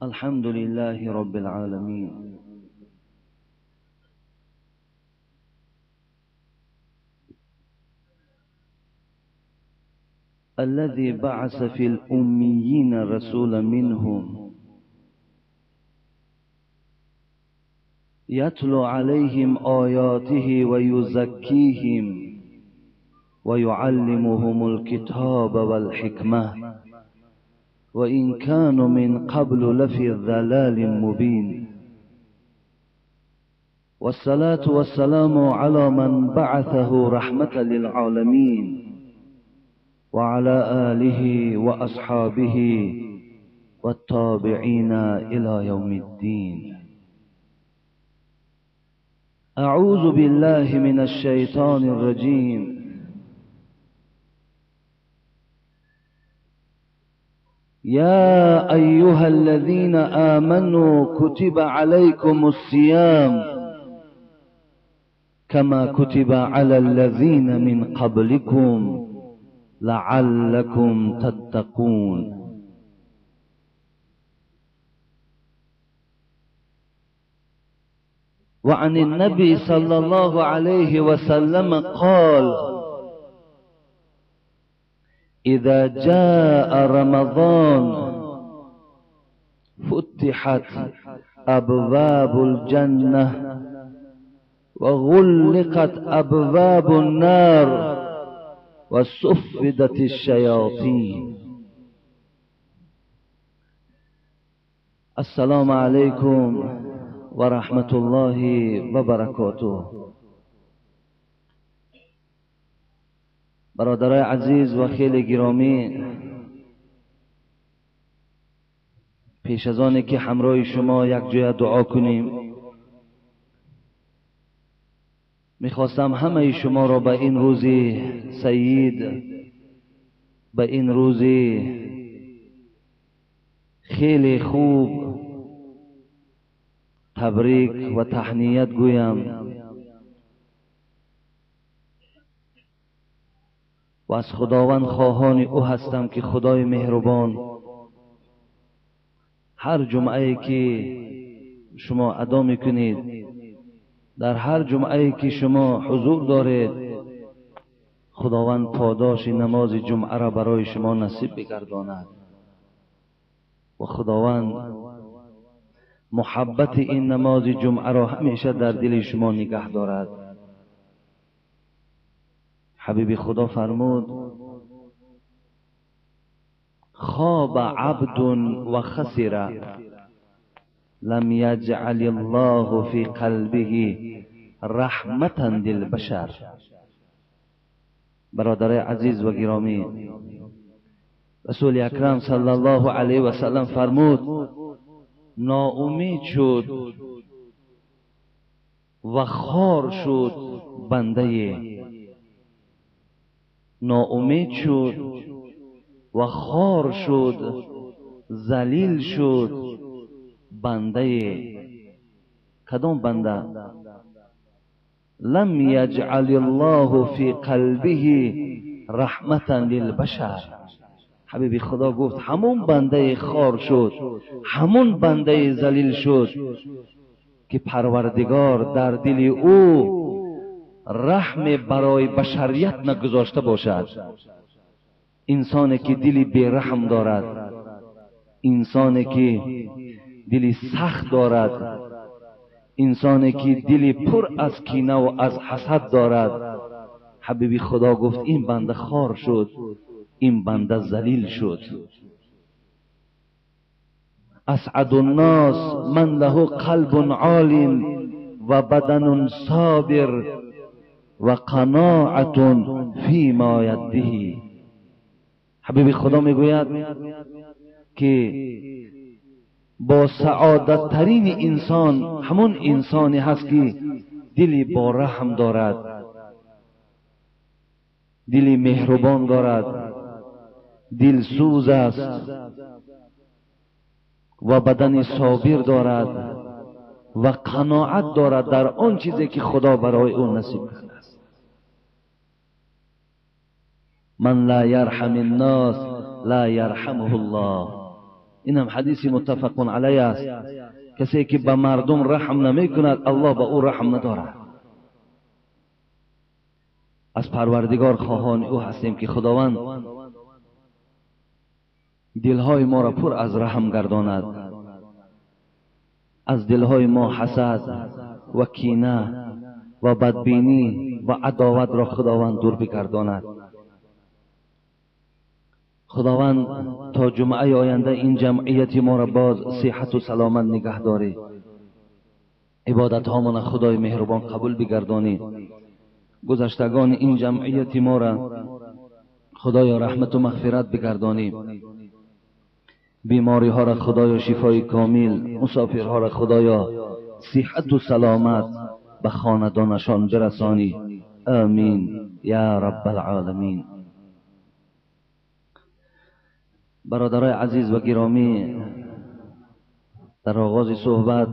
الحمد لله رب العالمين. الذي بعث في الأميين رسولا منهم يتلو عليهم آياته ويزكيهم ويعلمهم الكتاب والحكمة وإن كانوا من قبل لفي ضلال مبين. والصلاة والسلام على من بعثه رحمة للعالمين وعلى آله وأصحابه والتابعين إلى يوم الدين. أعوذ بالله من الشيطان الرجيم. يا أيها الذين آمنوا كتب عليكم الصيام كما كتب على الذين من قبلكم لعلكم تتقون. وعن النبي صلى الله عليه وسلم قال: إذا جاء رمضان فتحت أبواب الجنة وغلقت أبواب النار وصفدت الشياطين. السلام عليكم ورحمة الله وبركاته. برادرای عزیز و خیلی گرامی، پیش از آنی که همراه شما یک جای دعا کنیم، میخواستم همه شما را به این روز سعید، به این روز خیلی خوب تبریک و تهنیت گویم و از خداوند خواهان او هستم که خدای مهربان هر جمعه که شما ادا میکنید، در هر جمعه که شما حضور دارید، خداوند پاداش نماز جمعه را برای شما نصیب بگرداند و خداوند محبت این نماز جمعه را همیشه در دل شما نگه دارد. حبیب خدا فرمود: خواب عبد و خسر لم یجعل الله فی قلبه رحمتا للبشر. برادر عزیز و گرامی، رسول اکرم صلی الله علیه و سلم فرمود: ناامید شد و خار شد بنده، ناامید شد و خار شد، ذلیل شد بنده. کدام بنده؟ لم یجعل الله فی قلبه رحمتا للبشر. حبیب خدا گفت همون بنده خار شد، همون بنده ذلیل شد که پروردگار در دل او رحم برای بشریت نگذاشته باشد. انسانی که دلی بی‌رحم دارد، انسانی که دلی سخت دارد، انسانی که دلی پر از کینه و از حسد دارد، حبیبی خدا گفت این بنده خار شد، این بنده ذلیل شد. اسعد الناس من له قلب عال و بدن صابر و قناعت فی ما یده. حبیب خدا میگوید که با سعادت ترین انسان همون انسانی هست که دلی با رحم دارد، دلی مهربان دارد، دلسوز است و بدن صابر دارد و قناعت دارد در آن چیزی که خدا برای او نصیب کرده است. من لا یرحم الناس لا یرحمه الله. این هم حدیث متفق علیه است. کسی که به مردم رحم نمی کند الله به او رحم ندارد. از پروردگار خواهان او هستیم که خداوند دلهای ما را پر از رحم گرداند، از دلهای ما حسد و کینه و بدبینی و عداوت را خداوند دور بگرداند. خداوند تا جمعه آینده این جمعیت ما را باز صحت و سلامت نگه داری، عبادت هامان خدای مهربان قبول بگردانی. گذشتگان این جمعیت ما را خدایا رحمت و مغفرت بگردانی. بیماری ها را خدایا شفای کامل، مسافرها را خدایا صحت و سلامت به خاندانشان برسانی. آمین یا رب العالمین. برادرای عزیز و گرامی، در آغاز صحبت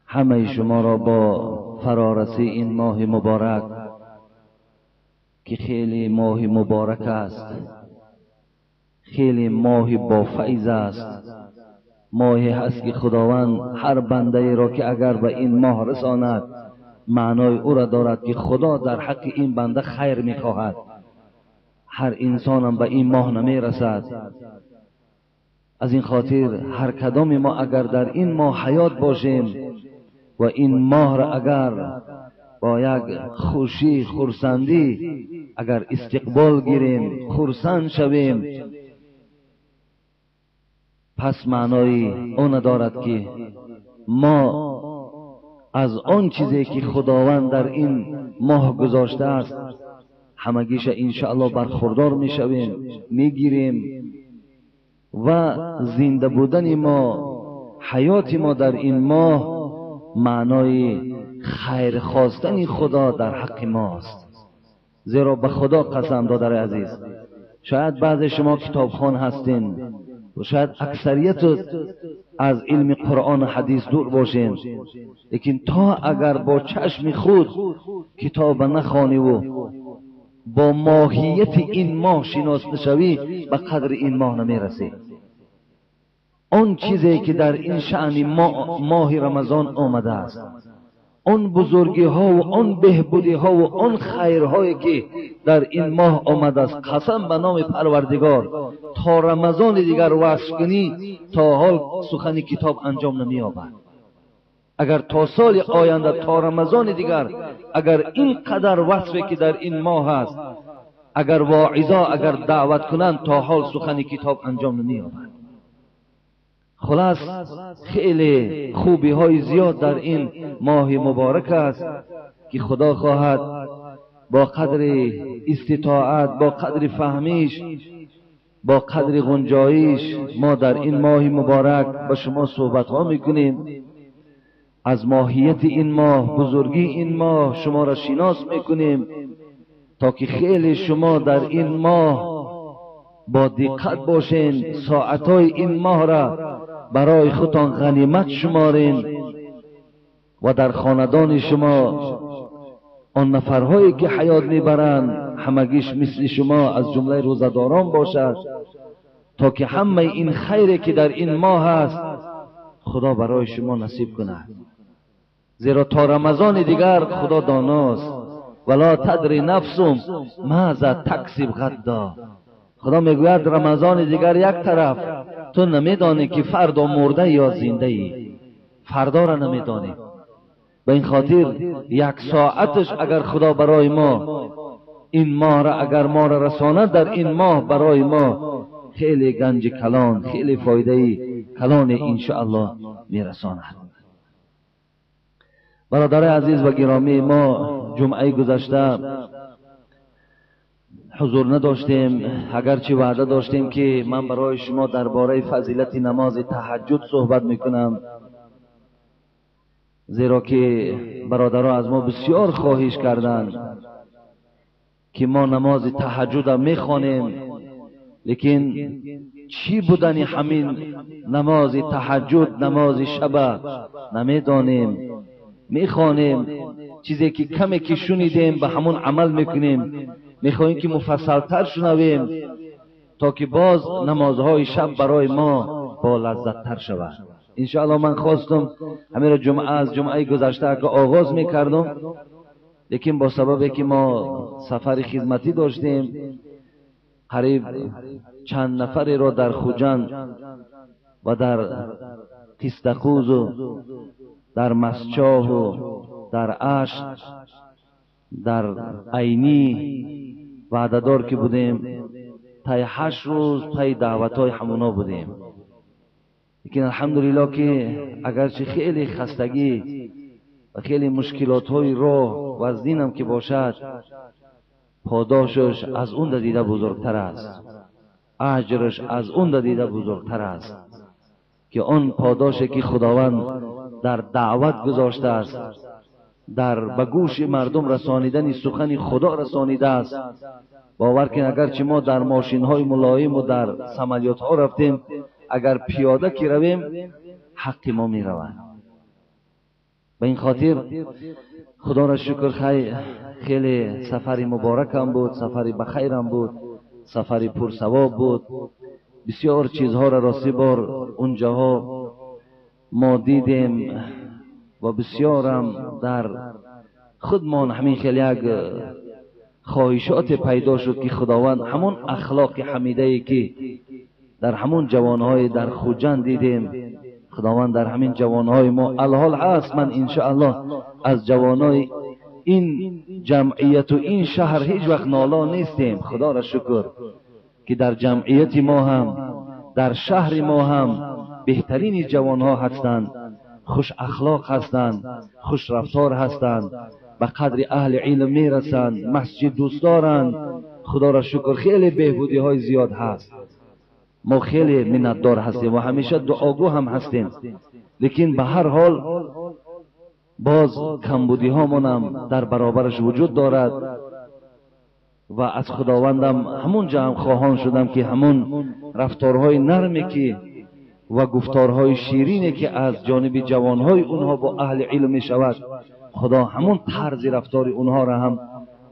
همه شما را با فرارسی این ماه مبارک که خیلی ماه مبارک است، خیلی ماه با فیض است، ماهی هست که خداوند هر بنده ای را که اگر به این ماه رساند معنای او را دارد که خدا در حق این بنده خیر میخواهد. هر انسانم به این ماه نمی رسد. از این خاطر هر کدام ما اگر در این ماه حیات باشیم و این ماه را اگر با یک خوشی خرسندی اگر استقبال گیریم، خرسند شویم، پس معنای آن دارد که ما از آن چیزی که خداوند در این ماه گذاشته است همگیش انشاءالله برخوردار میشویم، میگیریم و زنده بودن ما، حیات ما در این ماه معنای خیر خواستن خدا در حق ماست. زیرا به خدا قسم دادر عزیز، شاید بعض شما کتابخوان هستین و شاید اکثریت از علم قرآن و حدیث دور باشین، لیکن تا اگر با چشم خود کتاب نخوانی و با ماهیت این ماه شناس نشوی به قدر این ماه نمیرسی. آن چیزی که در این شأن ماه رمضان آمده است، آن بزرگی ها و آن بهبودی ها و آن خیرهایی که در این ماه آمده است، قسم به نام پروردگار تا رمضان دیگر وصف کنی تا حال سخن کتاب انجام نمی‌یابد. اگر تا سال آینده تا رمضان دیگر اگر این قدر وصفی که در این ماه است، اگر واعظا اگر دعوت کنند تا حال سخن کتاب انجام نمی‌یابد. خلاص خیلی خوبی های زیاد در این ماه مبارک است که خدا خواهد با قدر استطاعت، با قدر فهمیش، با قدر گنجایش ما در این ماه مبارک با شما صحبت ها میکنیم. از ماهیت این ماه، بزرگی این ماه شما را شناس میکنیم تا که خیلی شما در این ماه با دقت باشین، ساعتهای این ماه را برای خودتان غنیمت شمارین و در خاندان شما آن نفرهایی که حیات میبرند همگیش مثل شما از جمله روزه‌داران باشد تا که همه این خیری که در این ماه هست خدا برای شما نصیب کند. زیرا تا رمضان دیگر خدا داناست، ولا تدری نفس ماذا تکسب غدا. خدا میگوید رمضان دیگر یک طرف، تو نمیدانی که فردا مرده یا زنده ای، فردا را نمیدانی. به این خاطر یک ساعتش اگر خدا برای ما این ماه را اگر ما را رساند، در این ماه برای ما خیلی گنج کلان، خیلی فایده کلان انشاءالله میرساند. برادر عزیز و گرامی، ما جمعه گذشته حضور نداشتیم، اگرچه وعده داشتیم که من برای شما درباره فضیلت نماز تهجد صحبت میکنم، زیرا که برادرها از ما بسیار خواهش کردند که ما نماز تهجد میخوانیم، لیکن چی بودن همین نماز تهجد، نماز شب نمیدانیم. میخوانیم چیزی که کمی که شنیدیم به همون عمل میکنیم، میخواهیم که مفصلتر شنویم تا که باز نمازهای شب برای ما با لذت تر شود. انشاءالله من خواستم همین جمعه از جمعه گذشته که آغاز میکردم، لیکن با سبب که ما سفر خدمتی داشتیم، قریب چند نفری را در خوجند و در قیستقوز و در مسچاه و در اشت در عینی وعده‌دار که بودیم، تای 8 روز پای دعوت‌های همونا بودیم. لیکن الحمدلله که اگرچه خیلی خستگی و خیلی مشکلات‌های راه و از دینم که باشد، پاداشش از اون دیده بزرگتر است، اجرش از اون دیده بزرگتر است که آن پاداشی که خداوند در دعوت گذاشته است، در به گوش مردم رسانیدن سخن خدا رسانیده است. باور کن اگرچه ما در ماشین های ملایم و در سمالیات ها رفتیم، اگر پیاده که رویم حق ما می روند. به این خاطر خدا را شکر، خیلی سفر مبارکم بود، سفر بخیرم بود، سفر پرثواب بود. بسیار چیزها را راستی بار اونجاها ما دیدیم و بسیارم در خودمان همین خیلی یک خواهشات پیدا شد که خداوند همون اخلاق حمیده ای که در همون جوانهای در خوجند دیدیم، خداوند در همین جوانهای ما الحال هست. من انشاءالله از جوانهای این جمعیت و این شهر هیچ وقت نالا نیستیم. خدا را شکر که در جمعیت ما هم، در شهر ما هم بهترین جوانها هستند، خوش اخلاق هستند، خوش رفتار هستند، به قدر اهل علم میرسند، مسجد دوست دارند. خدا را شکر خیلی بهبودی های زیاد هست. ما خیلی منتدار هستیم و همیشه دعاگو هم هستیم، لیکن به هر حال باز کمبودی هامون در برابرش وجود دارد و از خداوندم همونجا هم خواهان شدم که همون رفتارهای نرمی که و گفتارهای شیرینی که از جانب جوانهای اونها با اهل علم می شود، خدا همون طرز رفتار اونها را هم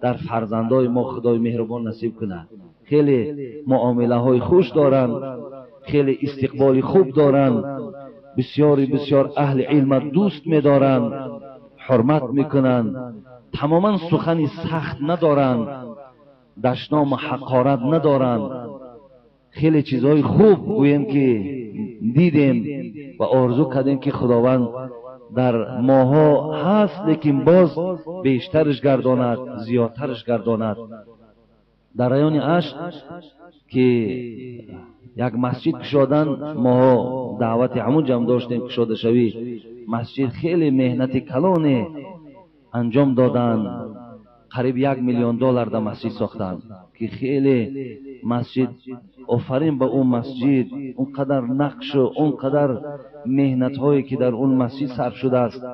در فرزندای ما خدای مهربان نصیب کند. خیلی معامله های خوش دارند، خیلی استقبال خوب دارند، بسیاری بسیار اهل علم دوست می دارند، حرمت میکنند، تماما سخنی سخت ندارند، دشنام و حقارت ندارند. خیلی چیزهای خوب گوییم که دیدیم و آرزو کردیم که خداوند در ماها هست، لیکن باز بیشترش گرداند، زیادترش گرداند. در رایان اشت که یک مسجد کشادن، ماها دعوت همون جمع داشتیم کشاده شوی مسجد، خیلی مهنت کلانه انجام دادن، قریب 1 میلیون دلار در مسجد ساختن که خیلی مسجد، آفرین به اون مسجد، اونقدر نقش و اونقدر مهنت هایی که در اون مسجد صرف شده است.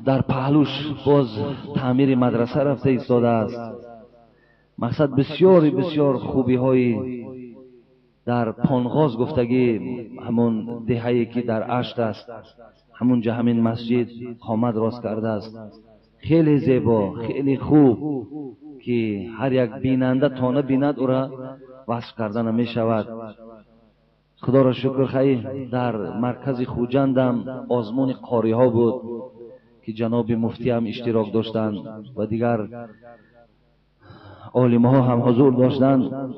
در پهلوش باز تعمیر مدرسه رفته ایستاده است. مقصد بسیاری بسیار خوبی های در پانغاز گفتگی، همون دهه‌ای که در اشت است، همونجا همین مسجد قامت راست کرده است. خیلی زیبا، خیلی خوب که هر یک بیننده تانه بیند او را وصف کردن می شود. خدا را شکر خیلی در مرکز خوجندم آزمون قاری ها بود که جناب مفتی هم اشتراک داشتند و دیگر عالم ها هم حضور داشتند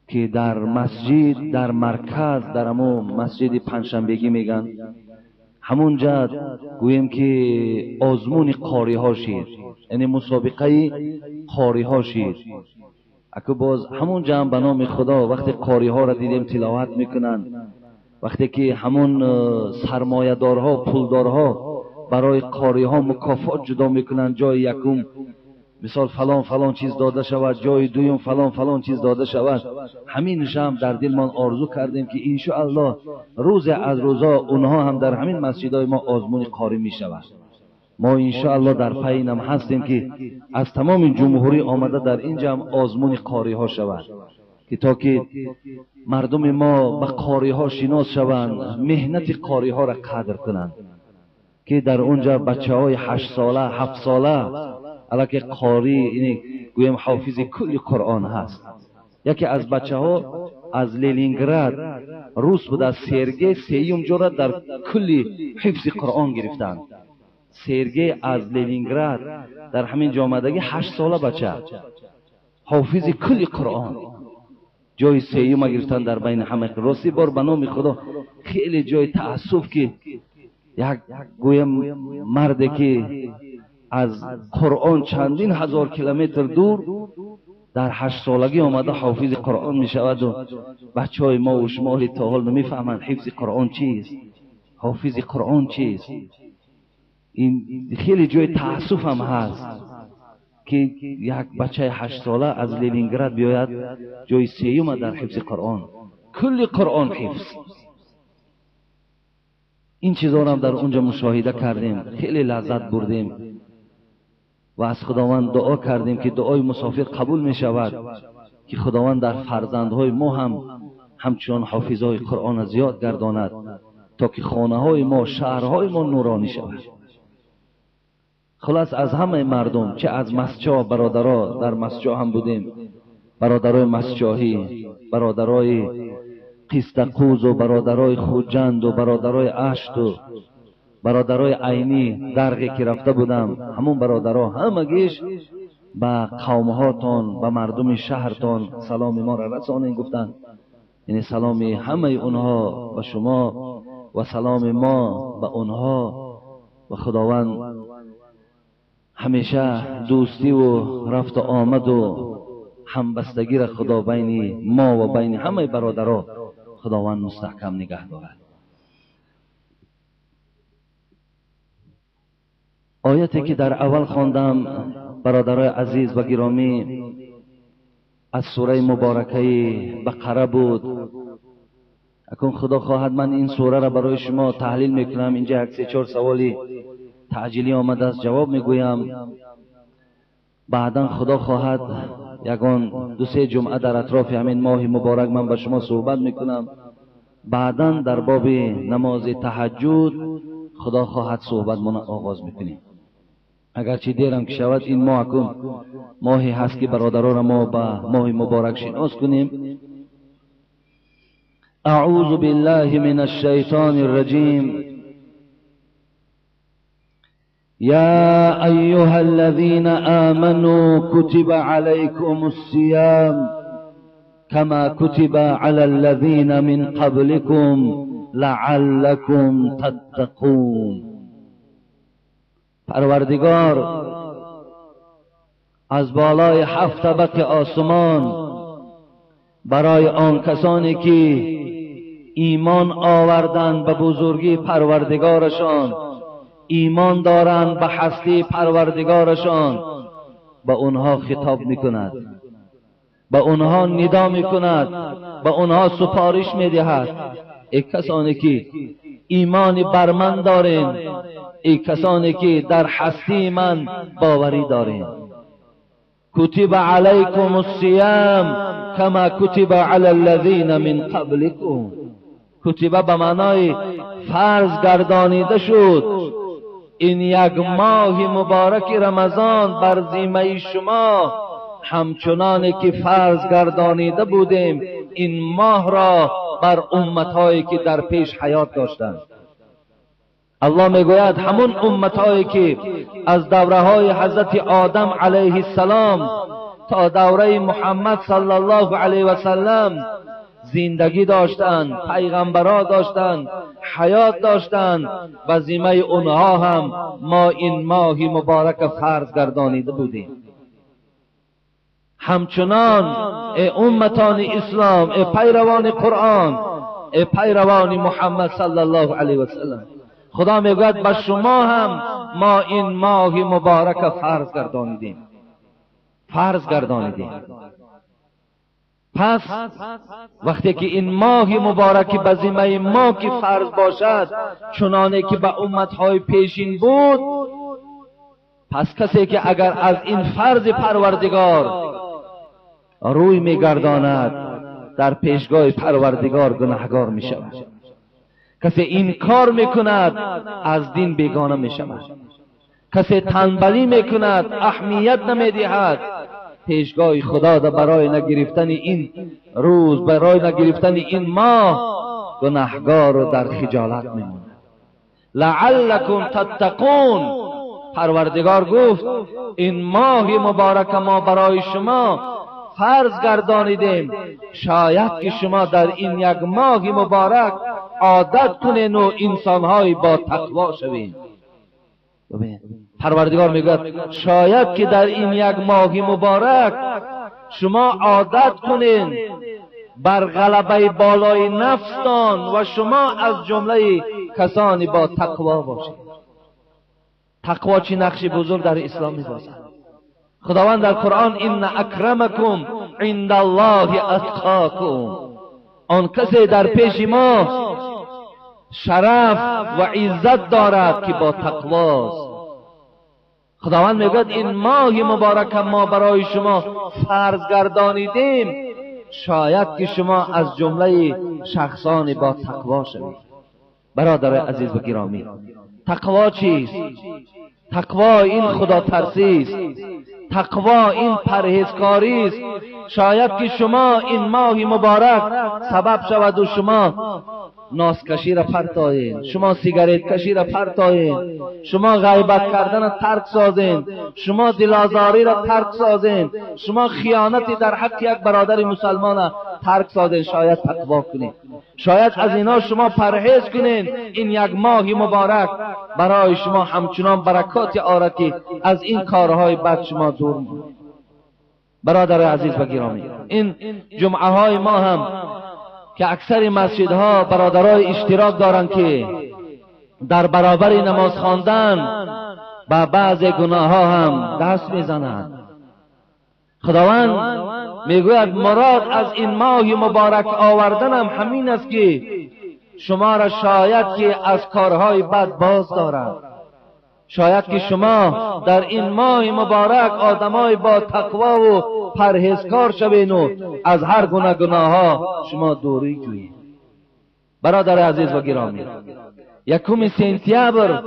که در مسجد در مرکز، در همون مسجد پنجشنبگی میگن، همونجا گوییم که آزمون قاری ها شد، یعنی مسابقه قاری ها شد. اکو باز همونجا هم به نام خدا وقتی قاری ها را دیدیم تلاوت میکنن، وقتی که همون سرمایه دارها پولدارها برای قاری ها مکافات جدا میکنن، جای یکم مثال فلان فلان چیز داده شود، جای دویم فلان فلان چیز داده شود. همین هم در دلمان آرزو کردیم که انشاءالله روز از روزا اونها هم در همین مسجدهای ما آزمون قاری می شود. ما انشاءالله در پی اینم هستیم که از تمام جمهوری آمده در اینجا هم آزمون قاری ها شود که تا که مردم ما به قاری ها شناس شوند، مهنت قاری ها را قدر کنند که در اونجا بچه های 8 ساله 7 ساله الکه قاری، یعنی گویم حافظ کل قرآن هست. یکی از بچه ها аз Ленинград, рус буда, Сергей сеюм ҷора дар кулли ҳифзи Қуръон гирифтанд. Сергей аз Ленинград дар ҳамин ҷо омадагӣ 8 сола бача, ҳофизи кулли Қуръон, ҷои сеюма гирифтанд дар байни ҳама. Рости бор ба номи Худо хеле ҷои таассуф ки як гӯям марде ки аз Қуръон чандин ҳазор километр дур дар 8 солагӣ омада ҳофизи Қуръон мешаваду бачаҳои мо ва шумо ҳоле то ҳол намефаҳманд ҳифзи Қуръон чист, ҳофизи Қуръон чист. Ин хеле ҷои таассуф ҳам ҳаст ки як бачаи 8 сола аз Ленинград биёяд ҷои сеюма дар ҳифзи Қуръон, кулли Қуръон ҳифз. Ин чизҳоро дар онҷо мушоҳида кардем, хеле лаззат бурдем ва аз Худованд дуо кардем ки дуои мусофир қабул мешавад, ки Худованд дар фарзандҳои мо ҳам ҳамчунон ҳофизҳои Қуръонро зиёд гардонад, то ки хонаҳои мо, шаҳрҳои мо нуронӣ шавад. Хулас аз ҳамаи мардум, чӣ аз масҷо, бародаро дар масҷо ҳам будем, бародарои масҷоҳӣ, бародарои Қистақӯзу, бародарои Хуҷанду, бародарои Ашту, бародарои Айнӣ дарғе ки рафта будам, ҳамон бародаро ҳамагиш ба қавмҳотон, ба мардуми шаҳртон саломи моро расонен гуфтанд. Яъне саломи ҳамаи онҳо ба шумо ва саломи мо ба онҳо. Ва Худованд ҳамеша дӯстиву рафту омаду ҳамбастагиро Худо байни мо ва байни ҳамаи бародаро Худованд мустаҳкам нигаҳ дорад. Ояте ки дар аввал хондам, бародарои азиз ва гиромӣ, аз сураи муборакаи Бақара буд. Акун Худо хоҳад ман ин сураро барои шумо таҳлил мекунам. Инҷа як се-чор саволи таъҷилӣ омадааст, ҷавоб мегӯям. Баъдан Худо хоҳад ягон ду-се ҷумъа дар атрофи ҳамин моҳи муборак ман ба шумо суҳбат мекунам. Баъдан дар боби намози таҳаҷҷуд Худо хоҳад суҳбатмона оғоз мекунем. Агарчи дерам ки шавад, ин моҳ акун моҳе ҳаст ки бародароро мо ба моҳи муборак шинос кунем. اعوذ بالله من الشیطان الرجیم. يا أيها الذين آمنوا كتب عليكم الصيام كما كتب على الذين من قبلكم لعلكم تتقون. پروردگار از بالای 7 طبق آسمان برای آن کسانی که ایمان آوردند به بزرگی پروردگارشان، ایمان دارند به هستی پروردگارشان، به اونها خطاب میکند، به اونها ندا میکند، به اونها سپارش میدهد. ای کسانی که ایمان بر من دارین، ای کسانی که در هستی من باوری دارین، کتب علیکم الصیام کما کتب علی الذین من قبلکم. کتب به معنای فرض گردانیده شد. این یک ماه مبارک رمضان بر ذمه شما همچنان که فرض گردانیده بودیم این ماه را بر امتهایی که در پیش حیات داشتند. الله میگوید همون امتهایی که از دوره های حضرت آدم علیه السلام تا دوره محمد صلی الله علیه و سلم زندگی داشتند، پیغمبرها داشتند، حیات داشتند، و ذمه اونها هم ما این ماه مبارک فرض گردانیده بودیم. همچنان ای امتان اسلام، ای پیروان قرآن، ای پیروان محمد صلی الله علیه و سلم، خدا میگوید به شما هم ما این ماه مبارک فرض گردانیدیم، فرض گردانیدیم. پس وقتی که این ماه مبارک به ذمه ما که فرض باشد چنانه که به امتهای پیشین بود، پس کسی که اگر از این فرض پروردگار روی میگرداند در پیشگاه پروردگار گناهگار میشود. کسی این کار میکند از دین بیگانه میشود. کسی تنبلی میکند، اهمیت نمیدهد، پیشگاه خدا ده برای نگرفتن این روز، برای نگرفتن این ماه گناهگار و در خجالت میمونه. لعلکم تتقون. پروردگار گفت این ماه مبارک ما برای شما فرض گردانیدیم، شاید که شما در این یک ماه مبارک عادت کنین و انسانهای با تقوا شوین. پروردگار میگوید شاید که در این یک ماه مبارک شما عادت کنین بر غلبه بالای نفستان و شما از جمله کسانی با تقوا باشید. تقوا چی نقش بزرگ در اسلام میبازد. خداوند در قرآن ان اکرمکم عند الله اتقاکم، آن کسی در پیش ما شرف و عزت دارد که با تقواست. خداوند میگوید این ماه مبارک ما برای شما فرض گردانیدیم، شاید که شما از جمله شخصان با تقوا شوید. برادر عزیز و گرامی، تقوا چیست؟ تقوا این خدا ترسی است، تقوا این پرهیزکاری است. شاید که شما این ماه مبارک سبب شود و شما ناسکشی را پرتایین، شما سیگارت کشی را پرتایین، شما غیبت کردن را ترک سازین، شما دلازاری را ترک سازین، شما خیانتی در حق یک برادر مسلمان را ترک سازین. شاید تقوا کنین، شاید از اینا شما پرهیز کنین. این یک ماه مبارک برای شما همچنان برکات آرد که از این کارهای بد شما دور مانید. برادر عزیز و گرامی، این جمعه های ما هم که اکثر مسجدها برادرای اشتراک دارند که در برابر نماز خواندن با بعض گناه ها هم دست میزنند. خداوند میگوید مراد از این ماه مبارک آوردنم همین است که شما را شاید که از کارهای بد باز دارد، شاید که شما در این ماه مبارک آدمای با تقوا و پرهیزکار شوین و از هر گونه گناه ها شما دوری جویید. برادر عزیز و گرامی، 1 سپتامبر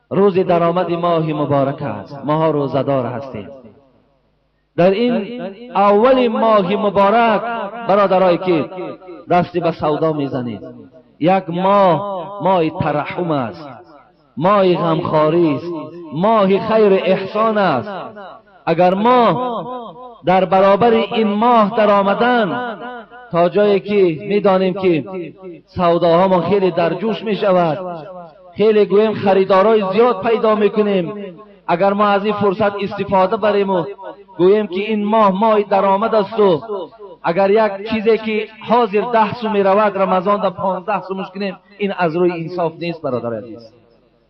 روز درآمد ماه مبارک است. ماها روزه‌دار هستیم. در این اول ماه مبارک برادرایی که دستی به سودا میزنید، یک ماه، ماه ترحم است، ماه غمخواری است، ماه خیر احسان است. اگر ما در برابر این ماه در آمدن، تا جایی که میدانیم که سوداها ما خیلی در جوش می شود، خیلی گویم خریدارای زیاد پیدا میکنیم، اگر ما از این فرصت استفاده بریم و گوییم که این ماه ماه درآمد است و اگر یک چیزی که حاضر 10 سو می رود رمضان در 15 سومش کنیم، این از روی انصاف نیست. برادر عزیز،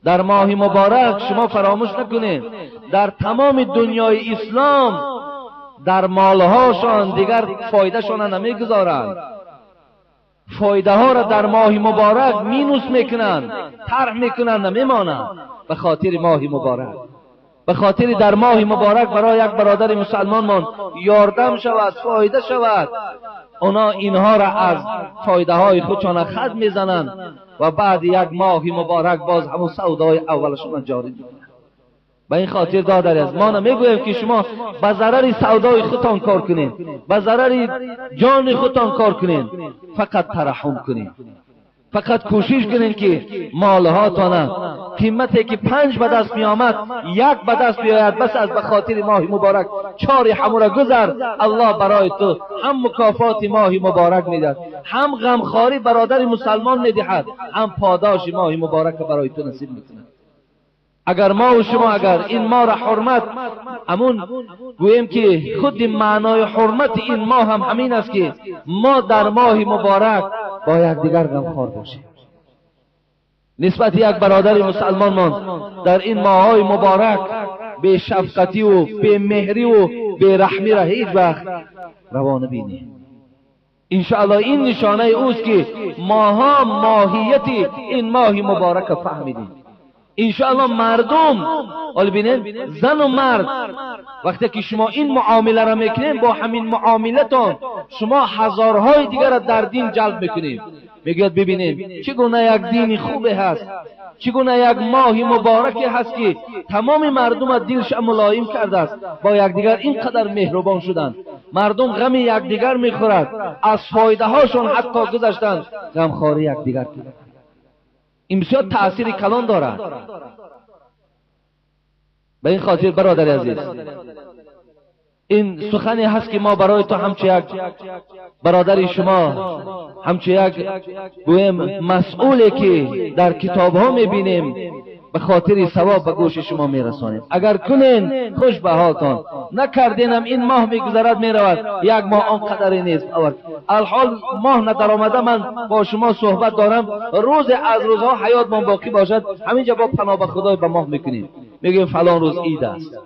در ماه مبارک شما فراموش نکنید در تمام دنیای اسلام در مالهاشان دیگر فایدهشان نمیگذارند، فایده ها را در ماه مبارک مینوس میکنند، طرح میکنند، نمیمانند. به خاطر ماه مبارک، به خاطر در ماه مبارک برای یک برادر مسلمان یاردم شود، فایده شود، اونا اینها را از فایده های خودشان خط میزنند و بعد یک ماه مبارک باز همون سودای اولشان جاری میکنند. به این خاطر دادر از ما نمیگویم که شما به ضرر سودای خودتان کار کنین، به ضرر جان خودتان کار کنین، فقط ترحم کنین، فقط کوشش کنین که مالهاتان قیمتی که 5 به دست می آمد 1 به دست بیاید، بس از به خاطر ماه مبارک 4 همو را گذر. الله برای تو هم مکافات ماه مبارک میدهد، هم غمخواری برادر مسلمان میدهد، هم پاداش ماه مبارک برای تو نصیب میکند. اگر ما و شما اگر این ماه را حرمت، همون گوییم که خود معنای حرمت این ماه هم همین است که ما در ماه مبارک با یکدیگر غمخوار باشیم. نسبت یک برادر مسلمان ما در این ماه‌های مبارک به شفقتی و به مهری و به رحمی را هیچ وقت روا نبینیم. انشاءالله این نشانه اوست که ماها ماهیت این ماه مبارک فهمیدیم. انشاءالله مردم، حالا ببینید زن و مرد، وقتی که شما این معامله را میکنین، با همین معاملتان شما هزارهای دیگر را در دین جلب میکنید. میگوید ببینید چگونه یک دین خوبه هست، چگونه یک ماه مبارکی هست که تمام مردم دلش ملایم کرده است، با یکدیگر اینقدر مهربان شدند، مردم غم یکدیگر میخورد، از فایده هاشون حتی گذشتند، غمخواری یکدیگر کردند. این بسیار تأثیر کلان دارد. به این خاطر برادر عزیز، این سخنی هست که ما برای تو همچه یک برادر شما، همچه یک گویم مسئولی که در کتاب ها میبینیم، به خاطر ثواب به گوش شما میرسانیم. اگر کنین خوش به حالتان، نکردینم این ماه میگذرد میرود، یک ماه آنقدر نیست. الحال ماه ندرآمده من با شما صحبت دارم، روز از روزها حیات من باقی باشد، همینجا با پناه به خدای به ماه میکنیم، میگیم فلان روز عید است.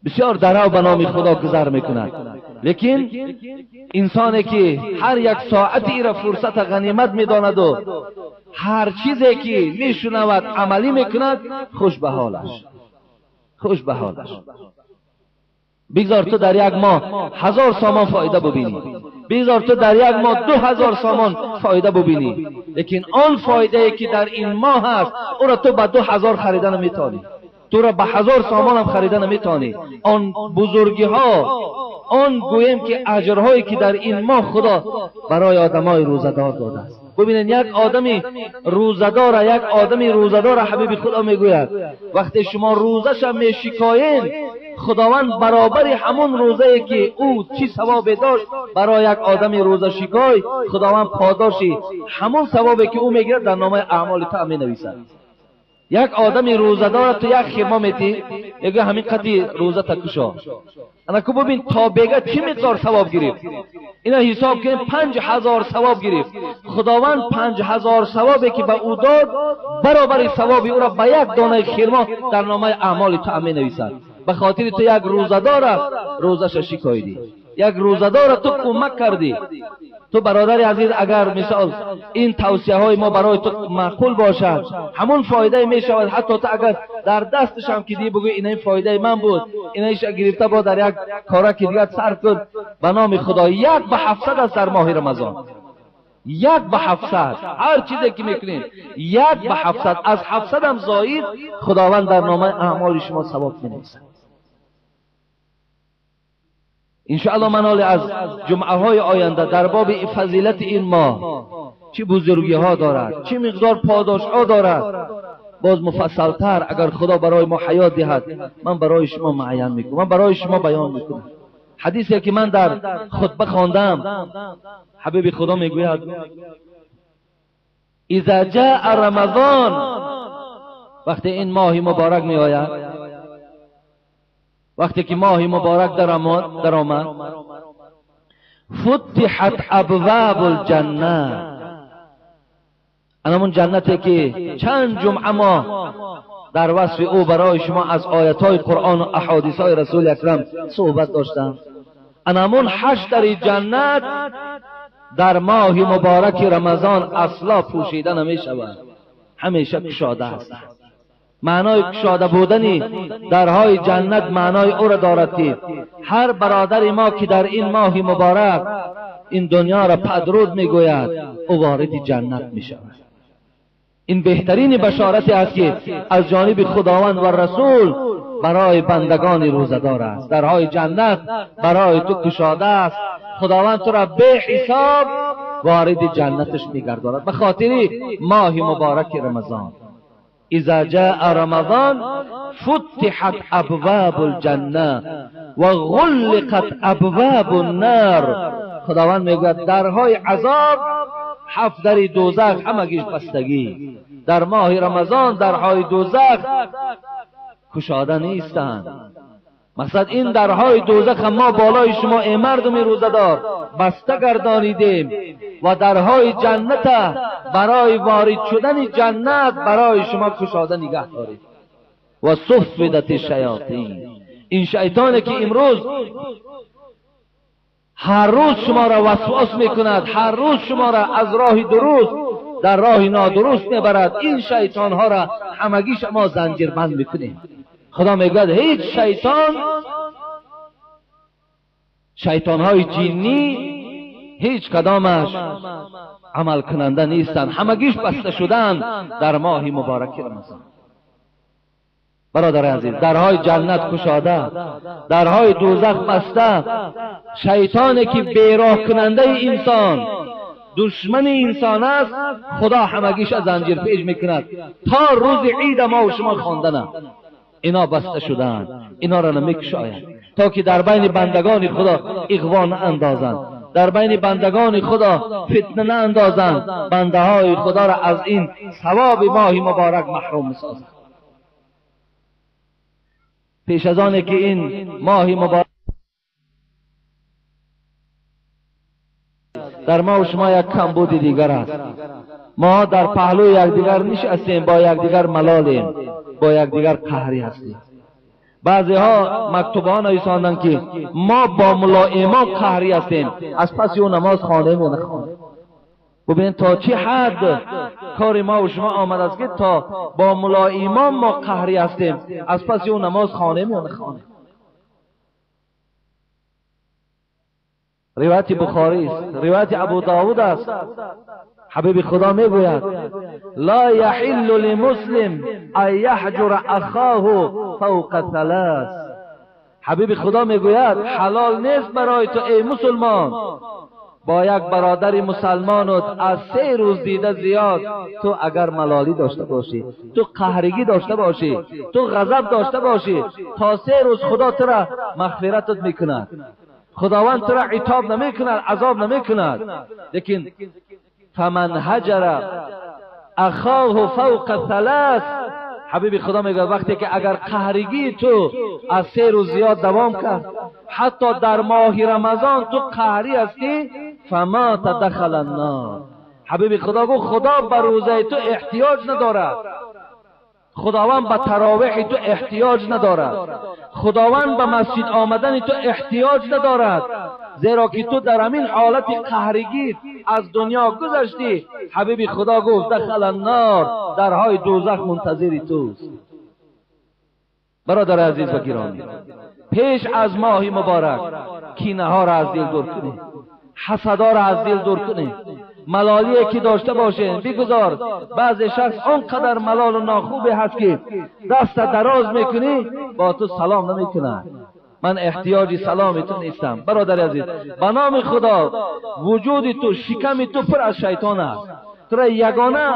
بسیار درو به نام خدا گذر میکند، لیکن انسانی که هر یک ساعتی را فرصت غنیمت میداند و هر چیزی که میشنود عملی میکند، خوش به حالش، خوش به حالش. بگذار تو در یک ماه 1000 سامان فایده ببینی، بگذار تو در یک ماه 2000 سامان فایده ببینی، لیکن آن فایده که در این ماه هست او را تو به 2000 خریدن نمیتوانی، تو را به 1000 سامان هم خریده نمیتوانی. آن بزرگی ها، آن گویم که اجرهایی که در این ماه خدا برای آدمای روزه‌دار داده است. ببینید یک آدمی روزه‌دار، یک آدمی روزه‌دار حبیب خدا میگوید وقتی شما روزش میشکایین، خداوند برابر همون روزه که او چی ثواب داشت برای یک آدمی روزه شکای، خداوند پاداشی همون ثوابی که او میگیرد در نامه اعمال تا مینویسد. یک آدمی روزه‌دار تو یک خیمه میتی، میگه همین قدی روزه تا کشا، انا کو ببین تا بگه چی مقدار ثواب گرفت. اینا حساب کنیم 5000 ثواب گرفت. خداوند 5000 ثوابی که به او داد برابر ثواب او را به یک دانه خرما در نامه اعمال تو می نویسد. به خاطر تو یک روزه‌دار روزش شکایدی، یک روزه‌دار تو کمک کردی. تو برادر عزیز اگر مثال این توصیه های ما برای تو معقول باشد، همون فایده می شود. حتی تو اگر در دستش هم که دی بگوی این فایده من بود، اینش گرفته با در یک کاره که دیگر صرف کن، به نام خدا 1 به 700 است در ماه رمضان، 1 به 700. هر چیزی که میکنید 1 به 700، از 700 هم زاید خداوند در نامه اعمال شما ثواب می نویسد. انشاءالله من حال از جمعه های آینده در باب فضیلت این ماه، چه بزرگی ها دارد، چه مقدار پاداش ها دارد، باز مفصلتر اگر خدا برای ما حیات دهد من برای شما معین میکنم، من برای شما بیان میکنم. حدیثی که من در خطبه خواندم، حبیب خدا میگوید اذا جاء رمضان، وقتی این ماه مبارک می آید، وقتی که ماه مبارک در آمد، فتحت ابواب الجنه. همون جنتی که چند جمعه ما در وصف او برای شما از آیت های قرآن و احادیث های رسول اکرم صحبت داشتم، همون 8 در جنت در ماه مبارک رمضان اصلا پوشیده نمی شود، همیشه کشاده است. معنای کشاده بودنی درهای جنت معنای او را دارد که هر برادر ما که در این ماه مبارک این دنیا را پدرود میگوید، او وارد جنت می شود. این بهترین بشارتی است که از جانب خداوند و رسول برای بندگان روزه‌دار است. درهای جنت برای تو کشاده است، خداوند تو را به حساب وارد جنتش میگرداند به خاطر ماه مبارک رمضان. اذا جاء رمضان فتحت ابواب الجنه و غلقت ابواب النار. خداوند میگوید درهای عذاب، 7 در دوزخ همگیش بستگی. در ماه رمضان درهای دوزخ کشاده نیستند. مقصد این درهای دوزخ ما بالای شما ای مردم روزه‌دار بسته گردانیدیم و درهای جنت برای وارد شدن جنت برای شما کشاده نگه دارید. و صفدت الشیاطین، این شیطانی که امروز هر روز شما را وسواس میکند، هر روز شما را از راه درست در راه نادرست میبرد، این شیطان ها را همگی شما زنجیر بند میکنیم. خدا میگوید هیچ شیطان، شیطان های جنی، هیچ کدامش عمل کننده نیستند، همگیش بسته شدن در ماه مبارک رمضان. برادر عزیز، درهای جنت کشاده، درهای دوزخ بسته. شیطانی که بیراه کننده انسان، دشمن انسان است، خدا همگیش از زنجیر پیش میکند تا روز عید ما و شما خواندن. اینا بسته شدن، اینا را نمیکشاید تا که در بین بندگان خدا اغوا ناندازند، در بین بندگان خدا فتنه ناندازند، بنده های خدا را از این ثواب ماه مبارک محروم سازند. پیش از آن که این ماه مبارک در ما و شما یک کمبود دیگر است. ما در پهلوی یکدیگر نشستیم، با یکدیگر ملالیم، با یکدیگر قهری هستیم. بعضی ها مکتوب ها نویساندند که ما با ملا امام قهری هستیم، از پس او نماز خوانیم و نخوانیم. ببین تا چه حد کار ما و شما آمد است که تا با ملا امام ما قهری هستیم، از پس او نماز خوانیم یا نخوانیم. روایت بخاری است، روایت ابو داود است. حبیب خدا میگوید لا یحل لمسلم ان یحجر اخاه فوق ثلاث. حبیب خدا میگوید حلال نیست برای تو ای مسلمان با یک برادر مسلمانت از 3 روز دیده زیاد تو اگر ملالی داشته باشی، تو قهرگی داشته باشی، تو غضب داشته باشی، تا 3 روز خدا تو را مغفرتت میکند، خداوند تو را عتاب نمیکند، عذاب نمیکند. لیکن فمن هجر اخاه فوق ثلاث، حبیب خدا میگه وقتی که اگر قهرگی تو از 3 روز زیاد دوام کرد، حتی در ماه رمضان تو قهری هستی، فمات دخل النار. حبیب خدا گفت خدا به روزه تو احتیاج ندارد، خداوند به تراویح تو احتیاج ندارد، خداوند به مسجد آمدن تو احتیاج ندارد، زیرا که تو در همین حالت قهرگی از دنیا گذشتی. حبیب خدا گفت دخل النار، درهای دوزخ منتظر توست. برادر عزیز و گرامی، پیش از ماه مبارک کینه ها را از دل دور کنید، حسدا را از دل دور کنید، ملالی که داشته باشه بگذار. بعضی شخص آنقدر ملال و ناخوبی هست که دست دراز میکنی با تو سلام نمیکنه. من احتیاجی سلام تو نیستم. برادر عزیز، به نام خدا وجود تو، شکم تو پر از شیطان است. تو را یگانه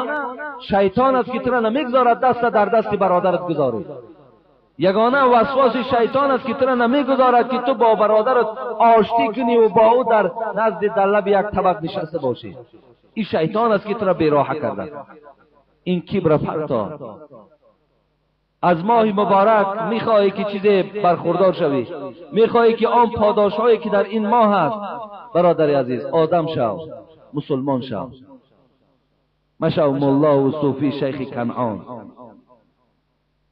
شیطان است که تو را نمیگذارد دست در دست برادرت گذاری. یگانه وسواس شیطان است که تو را نمیگذارد که تو با برادرت آشتی کنی و با او در نزد دلب یک طبق نشسته باشی. این شیطان است که تو را بیراه کرده. این کبر پرتا. از ماه مبارک میخواهی که چیزی برخوردار شوی، میخواهی که آن پاداش هایی که در این ماه هست. برادر عزیز، آدم شو، مسلمان شو، مشو ملا و صوفی شیخ کنعان،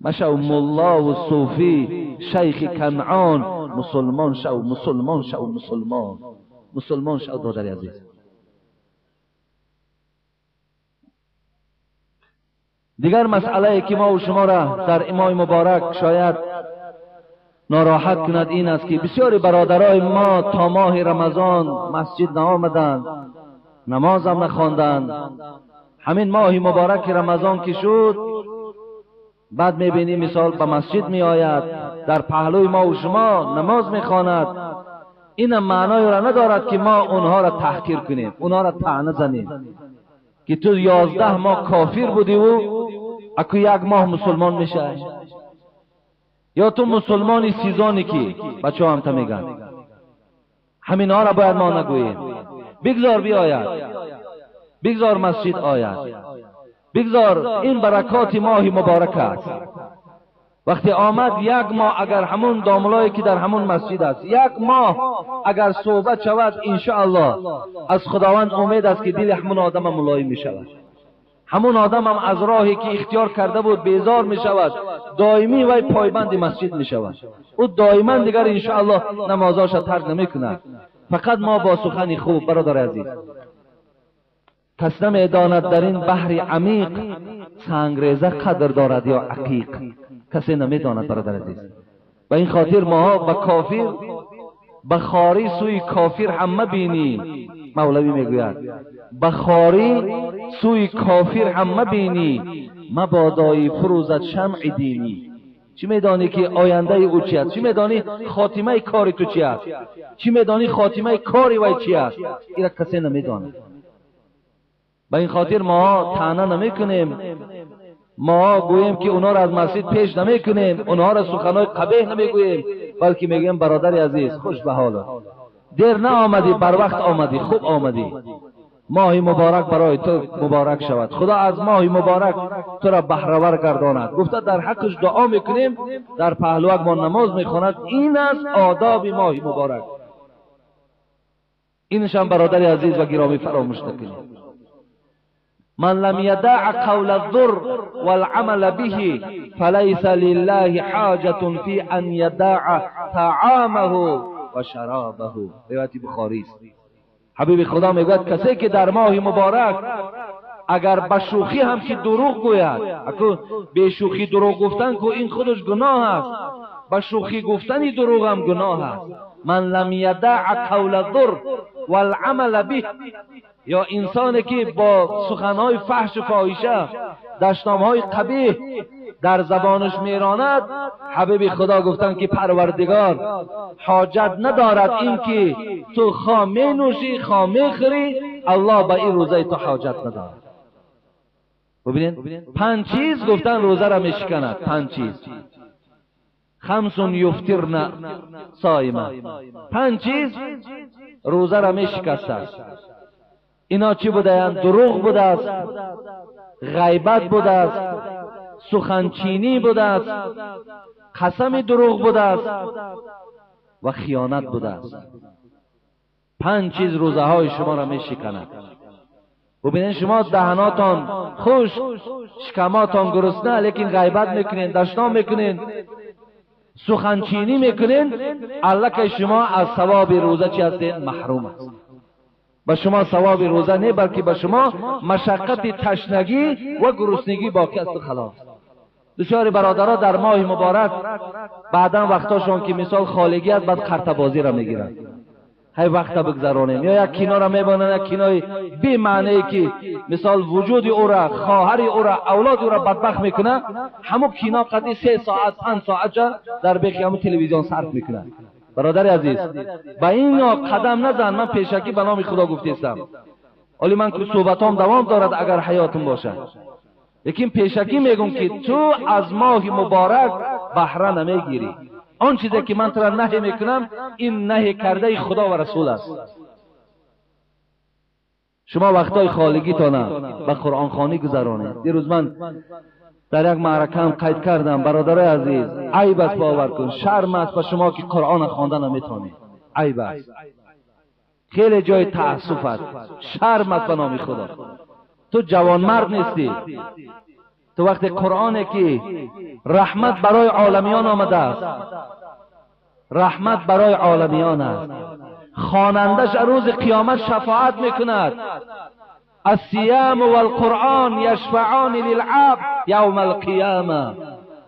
مشو ملا و صوفی شیخ کنعان، مسلمان شو، مسلمان شو، مسلمان، مسلمان شو. برادر عزیز، دیگر مسئله که ما و شما را در ماه مبارک شاید ناراحت کند این است که بسیاری برادرای ما تا ماه رمضان مسجد نآمدند، نماز هم نخواندند. همین ماه مبارک رمضان که شد، بعد میبینی مثال به مسجد میآید، در پهلوی ما و شما نماز میخواند. این معنای را ندارد که ما اونها را تحقیر کنیم، اونها را طعنه زنیم که تو 11 ماه کافر بودی و اکو 1 ماه مسلمان میشه، یا تو مسلمانی سیزانی که بچه هم تا میگن. همین ها را باید ما نگوییم. بگذار بیاید، بگذار مسجد آید، بگذار این برکات ماه مبارک است. وقتی آمد 1 ماه، اگر همون داملایی که در همون مسجد است 1 ماه اگر صحبت شود، انشاءالله از خداوند امید است که دل همون آدم ملایم می شود. همون آدم هم از راهی که اختیار کرده بود بیزار می شود، دائمی وی پایبند مسجد می شود. او دائما دیگر انشاءالله نمازاش ترک نمی کند. فقط ما با سخن خوب، برادر عزیز، کس نمیداند در این بحر عمیق سنگریزه قدر دارد یا عقیق. کسی نمیداند برادر عزیز. به این خاطر ماها به کافر، به خاری سوی کافر هم مبینی مولوی میگوید بخاری سوی کافر هم مبینی، مبادایی فروزد شمع دینی. چی میدانی که آینده او چی است؟ چی میدانی خاتمه کاری تو چی است؟ چی میدانی خاتمه کاری وی چی است؟ این را کسی نمیداند. به این خاطر ما طعنه نمیکنیم، ما گوییم که اونا را از مسجد پیش نمیکنیم، اونها را سخنهای قبیح نمیگوییم، بلکه میگوییم برادر عزیز خوش به حالت، دیر نه آمدی، بر وقت آمدی، خوب آمدی، ماه مبارک برای تو مبارک شود، خدا از ماه مبارک تو را بهره گرداند. گفته در حقش دعا میکنیم، در پهلوک ما نماز میخواند. این است آداب ماه مبارک. اینش هم برادر عزیز و گرامی فراموش نکنید. من لم يدع قول الذر والعمل به فليس لله حاجة في أن يدع طعامه وشرابه. روایت بخاری است. حبیب خدا میگوید کسی که در ماه مبارک اگر به شوخی هم که دروغ گوید، اکو به شوخی دروغ گفتن که این خودش گناه است، به شوخی گفتن دروغ هم گناه است. من لم يدع قول الذر والعمل به، یا انسانی که با سخنهای فحش و فاحشه، دشنامهای قبیح در زبانش میراند، حبیب خدا گفتن که پروردگار حاجت ندارد این که تو خواه می نوشی خواه می خوری، الله به این روزه تو حاجت ندارد. ببینید پنج چیز گفتن روزه را میشکند. پنج چیز، خمس یفطرن صائمه، پنج چیز روزه را میشکست. اینا چی بودند؟ دروغ بوده است، غیبت بوده است، سخنچینی بوده است، قسم دروغ بوده است و خیانت بوده است. پنج چیز روزه های شما را می شکند. ببینید شما دهناتان خوش، شکماتان گرسنه، لیکن غیبت میکنین، دشنام میکنین، سخنچینی میکنین، الله شما از ثواب روزه چی هستین؟ محروم است. به شما ثواب روزه نه، بلکه به شما مشقت تشنگی و گرسنگی باقی است. خلاص. بسیاری برادرها در ماه مبارک بعدا وقتاشون که مثال خالگی است، بعد قرطه را میگیرن، هی وقت بگذرانیم، یا یک کینا را میبانن، یک کینای بی معنی که مثال وجود او را، خواهر او را، اولاد او را بدبخت میکنه، همون کینا قدی 3 ساعت 5 ساعت در بیخی همون تلویزیون صرف میکنه. برادر عزیز با این قدم نزن. من پیشکی به نام خدا گفتیستم، ولی من که صحبتام دوام دارد اگر حیاتم باشد، لیکن پیشکی میگم که تو از ماه مبارک بهره نمیگیری. آن چیزی که من تو را نهی میکنم این نهی کرده خدا و رسول است. شما وقتای خالگیتان به قرآن خوانی گذرانید. دیروز من در یک معرکه هم قید کردم، برادرای عزیز عیب است، باور کن شرم است به شما که قرآن خوانده نمیتونید. عیب است، خیلی جای تأسف است، شرم است به نام خدا. تو جوانمرد نیستی، تو وقت قرآن که رحمت برای عالمیان آمده است، رحمت برای عالمیان است، خوانندش روز قیامت شفاعت میکند. الصيام والقرآن یشفعان للعبد یوم القیامه.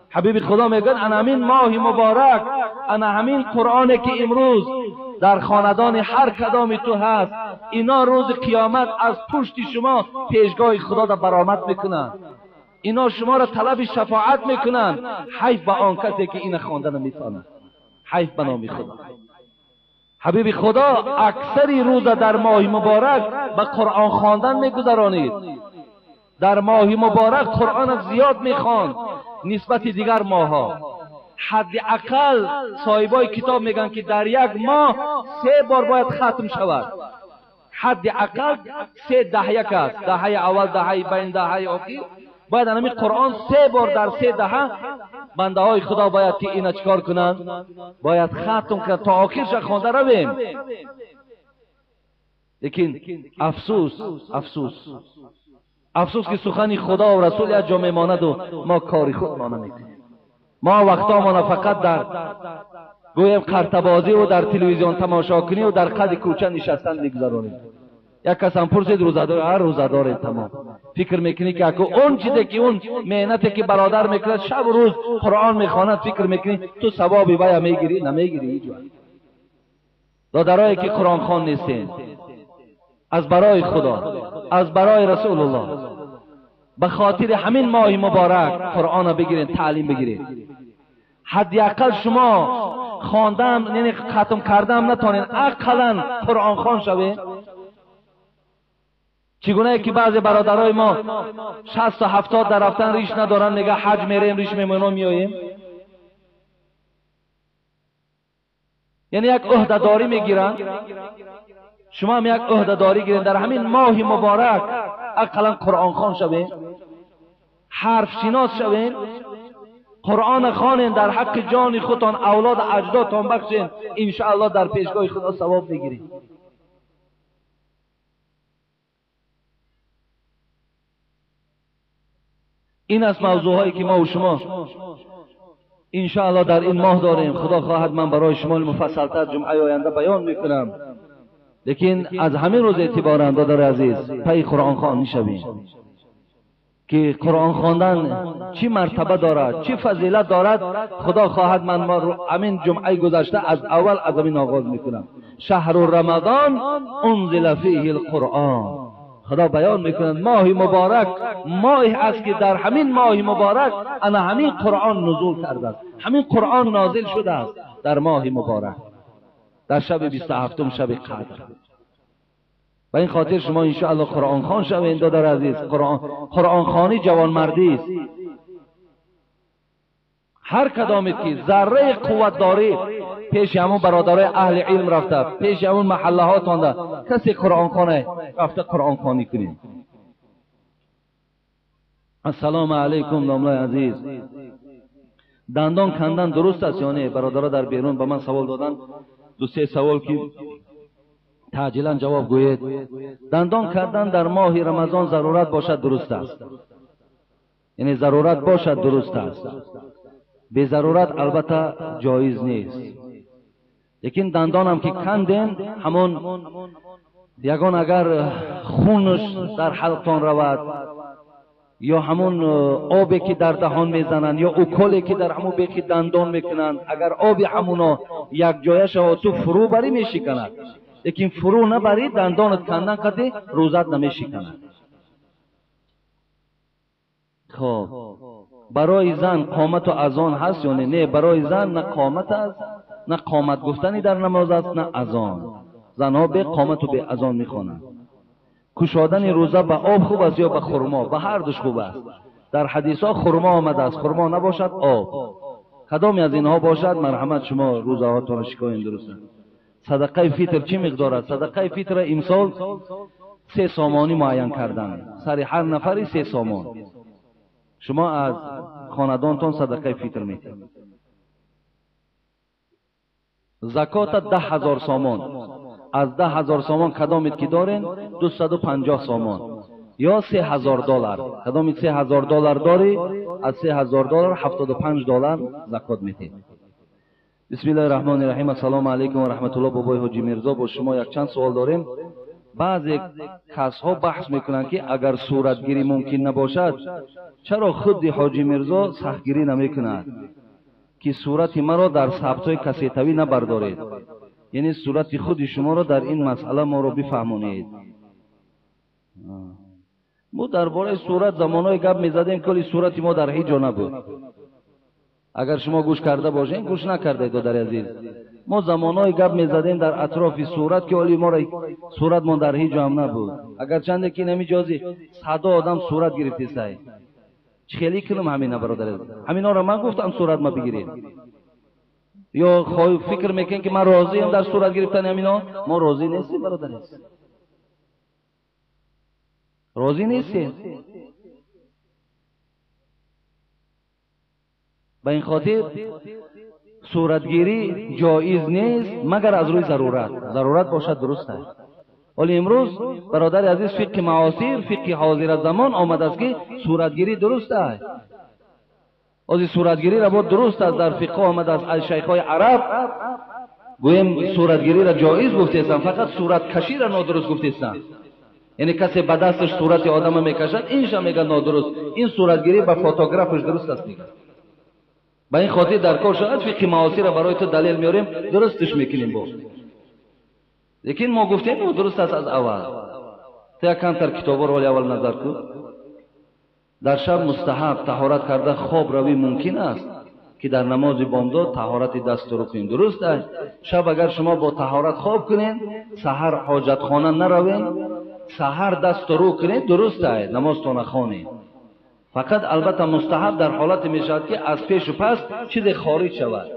حبیب خدا میگن انا همین ماه مبارک، انا همین قرآن که امروز در خاندان هر کدام تو هست، اینا روز قیامت از پشت شما پیشگاه خدا را برآمد میکنن، اینا شما را طلب شفاعت میکنن. حیف به آن کسی که این خوانده نمیتونه، حیف به نام خدا. حبیب خدا اکثری روز در ماه مبارک به قرآن خواندن میگذرانید. در ماه مبارک قرآن زیاد میخواند نسبت دیگر ماهها. حد اقل صاحبای کتاب میگن که در یک ماه 3 بار باید ختم شود. حد اقل 3 دهه است، دهه اول، دهه بین، دهه آخر. باید همین قرآن 3 بار در 3 دهه بنده های خدا باید که اینا چکار کنند؟ باید ختم کنند تا آخرش خوانده رویم. لیکن افسوس، افسوس، افسوس که سخن خدا و رسول یک جا میماند و ما کاری خود ما نمیکنیم. ما وقتا ما فقط در گویم قرطبازی و در تلویزیون تماشا کنی و در قد کوچه نشستن میگذرانیم. یک کس هم پرسید روزه‌دار، هر روزه‌دار تمام. فکر میکنی که اگه اون چیزی که اون مهنتی که برادر میکند شب و روز قرآن میخواند، فکر میکنی تو ثوابی باید میگیری؟ نمیگیری هیچ وقت. دادرایی که قرآن خوان نیستین، از برای خدا، از برای رسول الله، به خاطر همین ماه مبارک قرآن بگیرین، تعلیم بگیرین. حداقل شما خواندم یعنی ختم کردم نتونین، اقلا قرآن خوان شوین. چگونه که بعضی برادرای ما 60 تا 70 در رفتن ریش ندارن، میگه حج میریم ریش میمونیم میاییم. یعنی یک عهده‌داری میگیرن. شما هم یک عهده‌داری گیرین در همین ماه مبارک اقلا قرآن خوان شوین، حرف شناس شوین، قرآن خوانین، در حق جان خودتان، اولاد اجدادتان بخشین، انشاءالله در پیشگاه خدا ثواب میگیرین. این از موضوعهایی که ما و شما انشاءالله در این ماه داریم. خدا خواهد من برای شما مفصلتر جمعه آینده بیان میکنم. لیکن از همین روز اعتبارا برادر عزیز پی قرآن خوان میشویم که قرآن خواندن چی مرتبه دارد، چی فضیلت دارد. خدا خواهد من همین جمعه گذشته از اول از همین آغاز میکنم. شهر رمضان انزل فیه القرآن. خدا بیان میکند ماه مبارک ماه است که در همین ماه مبارک انا همین قرآن نزول کرده است، همین قرآن نازل شده است در ماه مبارک، در شب 27 شب قدر. و این خاطر شما انشاءالله قرآن خوان شوید دادر عزیز. قرآن خوانی جوانمردی است. هر کدامید که ذره قوت داری پیش همون برادرای اهل علم رفته، پیش همون محله ها تانده، کسی قرآن خوانه رفته قرآن خوانی کنید. السلام علیکم داملای عزیز. دندان کندن درست است یا نه؟ برادرها در بیرون به من سوال دادن، دو سه سوال که تعجیلا جواب گویید. دندان کردن در ماه رمضان ضرورت باشد درست است، یعنی ضرورت باشد درست است، به ضرورت البته جایز نیست. لیکن دندان هم که کندین، همون یگان اگر خونش در حلقتان رود، یا همون آبی که در دهان میزنند، یا اوکلی که در همون بیخ دندان میکنند، اگر آب همونا یک جایه شود تو فرو بری میشکند، لیکن فرو نبری دندانت کندن قدی روزت نمیشکند. خب برای زن قامت و اذان هست یا نه؟ نه، برای زن نه قامت است، نه قامت گفتنی در نماز است، نه اذان. زنها به قامت و به اذان میخوانند. کشادن روزه به آب خوب است یا به خرما؟ به هر دوش خوب است. در حدیث ها خرما آمده است، خرما نباشد آب. کدامی از اینها باشد مرحمت شما روزه هاتون شکاین درست. صدقه فطر چی مقدار است؟ صدقه فطر امسال 3 سامانی معین کردن، سر هر نفری 3 سامان. شما از خاندانتان صدقه فطر میتید. زکات 10,000 سامان. از 10,000 سامان کدامید که دارین 250 سامان یا 3,000 دلار. کدامید 3,000 دلار داری، از 3,000 دلار 75 دلار زکات میتید. بسم الله الرحمن الرحیم. السلام علیکم و رحمت الله. بابای حاجی میرزا با شما یک چند سوال داریم. بعضی کسها بحث میکنند که اگر صورتگیری ممکن نباشد چرا خود حاجی میرزا سختگیری نمیکند که صورت مرا در ثبت‌های کسیتوی نبردارید، یعنی صورت خود شما را در این مسئله ما را بفهمانید. ما درباره صورت زمانهای گپ میزدیم کلی صورت ما در هیچ جا نبود. اگر شما گوش کرده باشین، گوش نکرده دادر عزیز، ما زمانهای گپ میزدیم در اطراف صورت که ولی ما را صورت ما در هیچ جا هم نبود. اگر چنده که نمیجازی صدا آدم صورت گرفتی سای خیلی کنم همینا برادر عزیز، همینا را من گفتم صورت ما بگیرید. یا فکر میکنین که من راضیم در صورت گرفتن همینا؟ ما راضی نیستیم برادر عزیز، راضی نیستیم. به این خاطر صورتگیری جایز نیست مگر از روی ضرورت. ضرورت باشد درست است. ولی امروز برادر عزیز فقه معاصر، فقه حاضر زمان آمده است که صورتگیری درست است. از صورتگیری را باید درست است، در فقه آمده است. از شیخ های عرب گویم صورتگیری را جایز گفته هستند، فقط صورت کشی را نادرست گفته هستند. یعنی کسی به دستش صورت آدم میکشد اینش میگه نادرست، این صورتگیری به فوتوگرافش درست است میگه. به این خاطر در کار شاید فقه معاصر را برای تو دلیل میاریم درستش میکنیم با. لیکن ما گفتیم درست است از اول. Ту як камтар китобаро ҳоли аввал назар кун. Дар шаб мустаҳаб таҳорат карда хоб равӣ мумкин аст ки дар намози бомдод таҳорати даст рӯ кунед. Дуруст аст? Шаб агар шумо бо таҳорат хоб кунед, саҳар ҳоҷатхона наравед, саҳар даст рӯ кунед, дуруст аст, намозтона хонед. Фақат албатта мустаҳаб дар ҳолате мешавад ки аз пешу пас чизе хориҷ шавад.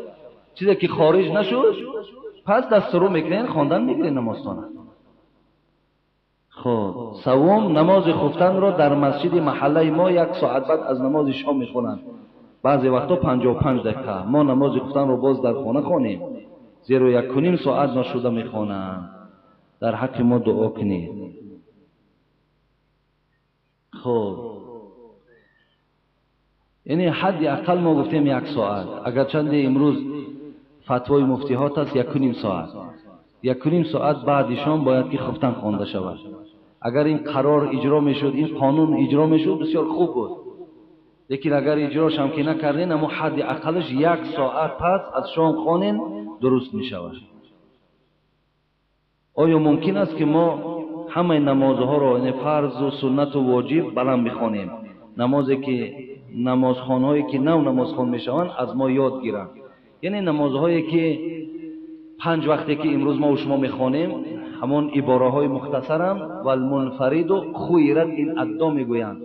Чизе ки хориҷ нашуд, пас даст рӯ мекунед, хондан мегиред намозтона. Хуб, севум, намози хуфтанро дар масҷиди маҳаллаи мо 1 соат баъд аз намози шом мехонанд. Баъзе вақтҳо 55 дақиқа. Мо намози хуфтанро боз дар хона хонем, зеро 1.5 соат нашуда мехонанд. Дар ҳаққи мо дуо кунед. Хуб, яъне ҳадди ақал мо гуфтем 1 соат. Агарчанде имрӯз фатвои муфтиҳот аст 1.5 соат. 1.5 соат баъди шом бояд ки хуфтан хонда шавад. Агар ин қарор иҷро мешуд, ин қонун иҷро мешуд, бисёр хуб буд. Лекин агар иҷрошам ки накарден, аммо ҳадди ақалаш 1 соат пас аз шом хонен, дуруст мешавад. Оё мумкин аст ки мо ҳамаи намозҳоро, яъне фарзу суннату воҷиб, баланд бихонем? Намозе ки намозхонҳое ки нав намозхон мешаванд, аз мо ёд гиранд. Яъне намозҳое ки 5 вақте ки имрӯз мо шумо мехонем, ҳамон ибораҳои мухтасарам валмунфариду хуйрат ин аддо мегӯянд.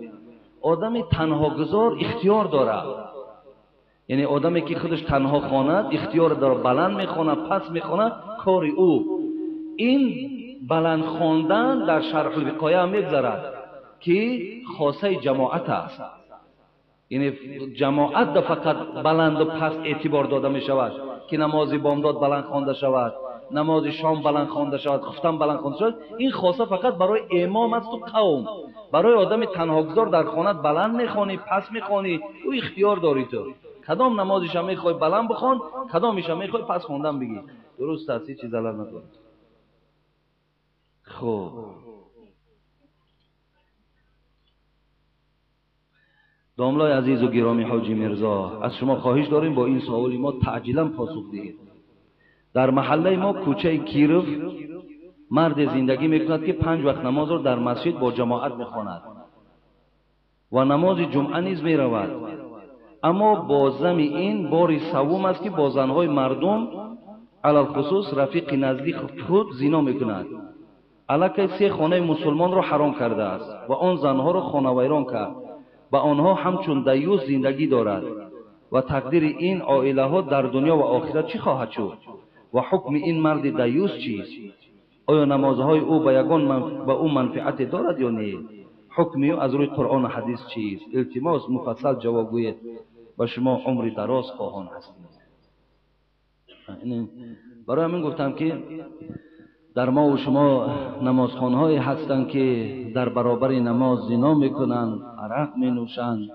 Одами танҳогузор ихтиёр дорад. Яъне одаме ки худаш танҳо хонад, ихтиёр дорад, баланд мехонад, пас мехонад, кори ӯ. Ин баланд хондан дар шарҳулвиқоя мегузарад ки хосаи ҷамоат аст. Яъне ҷамоат да фақат баланду паст эътибор дода мешавад ки намози бомдод баланд хонда шавад, намози шом баланд хонда шавад, хуфтан баланд хонда шавад. Ин хоса фақат барои имом аст у қавм. Барои одами танҳогузор дар хонат баланд мехонӣ, пас мехонӣ, ӯ ихтиёр дорӣ ту. Кадом намозиша мехоҳӣ баланд бихон, кадомиша мехоҳӣ пас хондан бигӣ. Дуруст аст, ҳеҷ чиз залал надорад. Хуб, домлای عزیز و گرامی حاجی میرزا، از شما خواهش داریم با این سوال ما تعجیلا پاسخ دهید. در محله ما کوچه کیروف مرد زندگی میکند که 5 وقت نماز را در مسجد با جماعت میخواند و نماز جمعه نیز میرود. اما با زم این بار سوم است که با زنهای مردم علیالخصوص رفیق نزدیک خود زنا میکند. علیکی 3 خانه مسلمان را حرام کرده است و آن زنها را خانه ویران کرد. و آنها همچون دیوس زندگی دارد و تقدیر این عائله ها در دنیا و آخرت چی خواهد شد و حکم این مرد دیوس چیست؟ آیا نمازهای او به یگان به او منفعت دارد یا نه؟ حکم او از روی قرآن و حدیث چیست؟ التماس مفصل جواب گویید. به شما عمر دراز خواهان هستیم. برای همین گفتم که در ما و شما نمازخوان‌هایی هستند که در برابر نماز زنا میکنند، عرق مینوشند،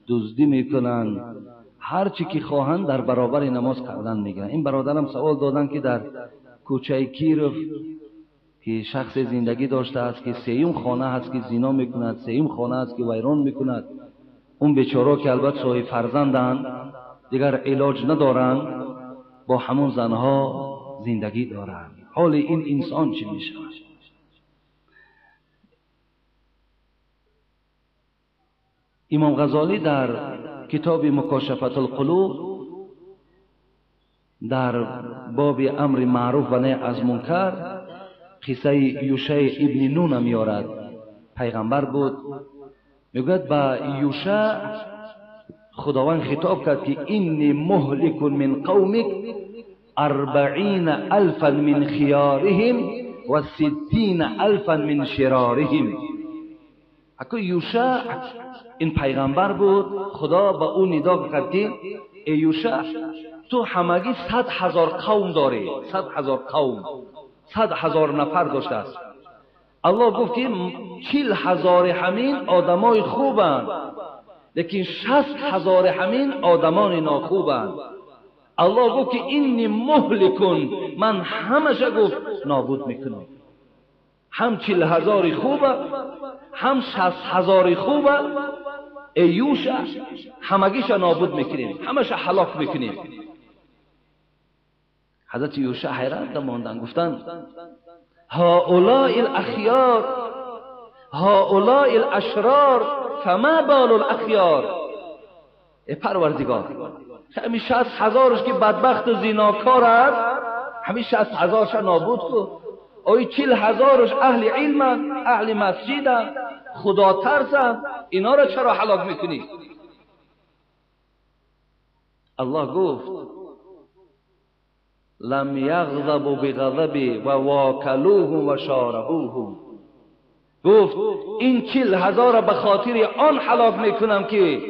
دزدی میکنند، هر چی که خواهند در برابر نماز کردن میگیرند. این برادرم سوال دادن که در کوچه کیروف که شخص زندگی داشته است که 3 خانه هست که زنا میکند، 3 خانه است که ویران میکند، اون بیچاره که البته صاحب فرزندند دیگر علاج ندارند، با همون زنها زندگی دارند. حال این انسان چی میشود؟ امام غزالی در کتاب مکاشفة القلوب در باب امر معروف و نهی از منکر قصه یوشع ابن نون میارد. پیغمبر بود، میگوید به یوشع خداوند خطاب کرد که اینی مهلک من قومک 40,000 من خیارهم و 60,000 من شرارهم. اکو یوشع این پیغمبر بود، خدا به او ندا کرد که ای یوشع تو همگی 100,000 قوم داری، 100,000 قوم، 100,000 نفر داشته است. الله گفت که 40,000 همین آدمای خوبند، لیکن 60,000 همین آدمان ناخوبند. الله گفت که اینی مهلکون، من همشه گفت نابود میکنم. هم 40,000 خوبه، هم 60,000 خوبه. ای یوشع همگیش نابود میکنیم، همش هلاک میکنیم. حضرت یوشع حیرت ماندن، گفتن هؤلاء الاخیار، هؤلاء الاشرار فما بال الاخیار. ای پروردگار، همین 60,000ش که بدبخت و زیناکار است، همین 60,000ش نابود کن. آی 40,000ش اهل علمن، اهل مسجدن، خدا ترسن، اینا را چرا هلاک میکنی؟ الله گفت لم یغضبوا بغضبی و واکلوهم و شاربوهم. گفت این 40,000 به خاطر آن هلاک میکنم که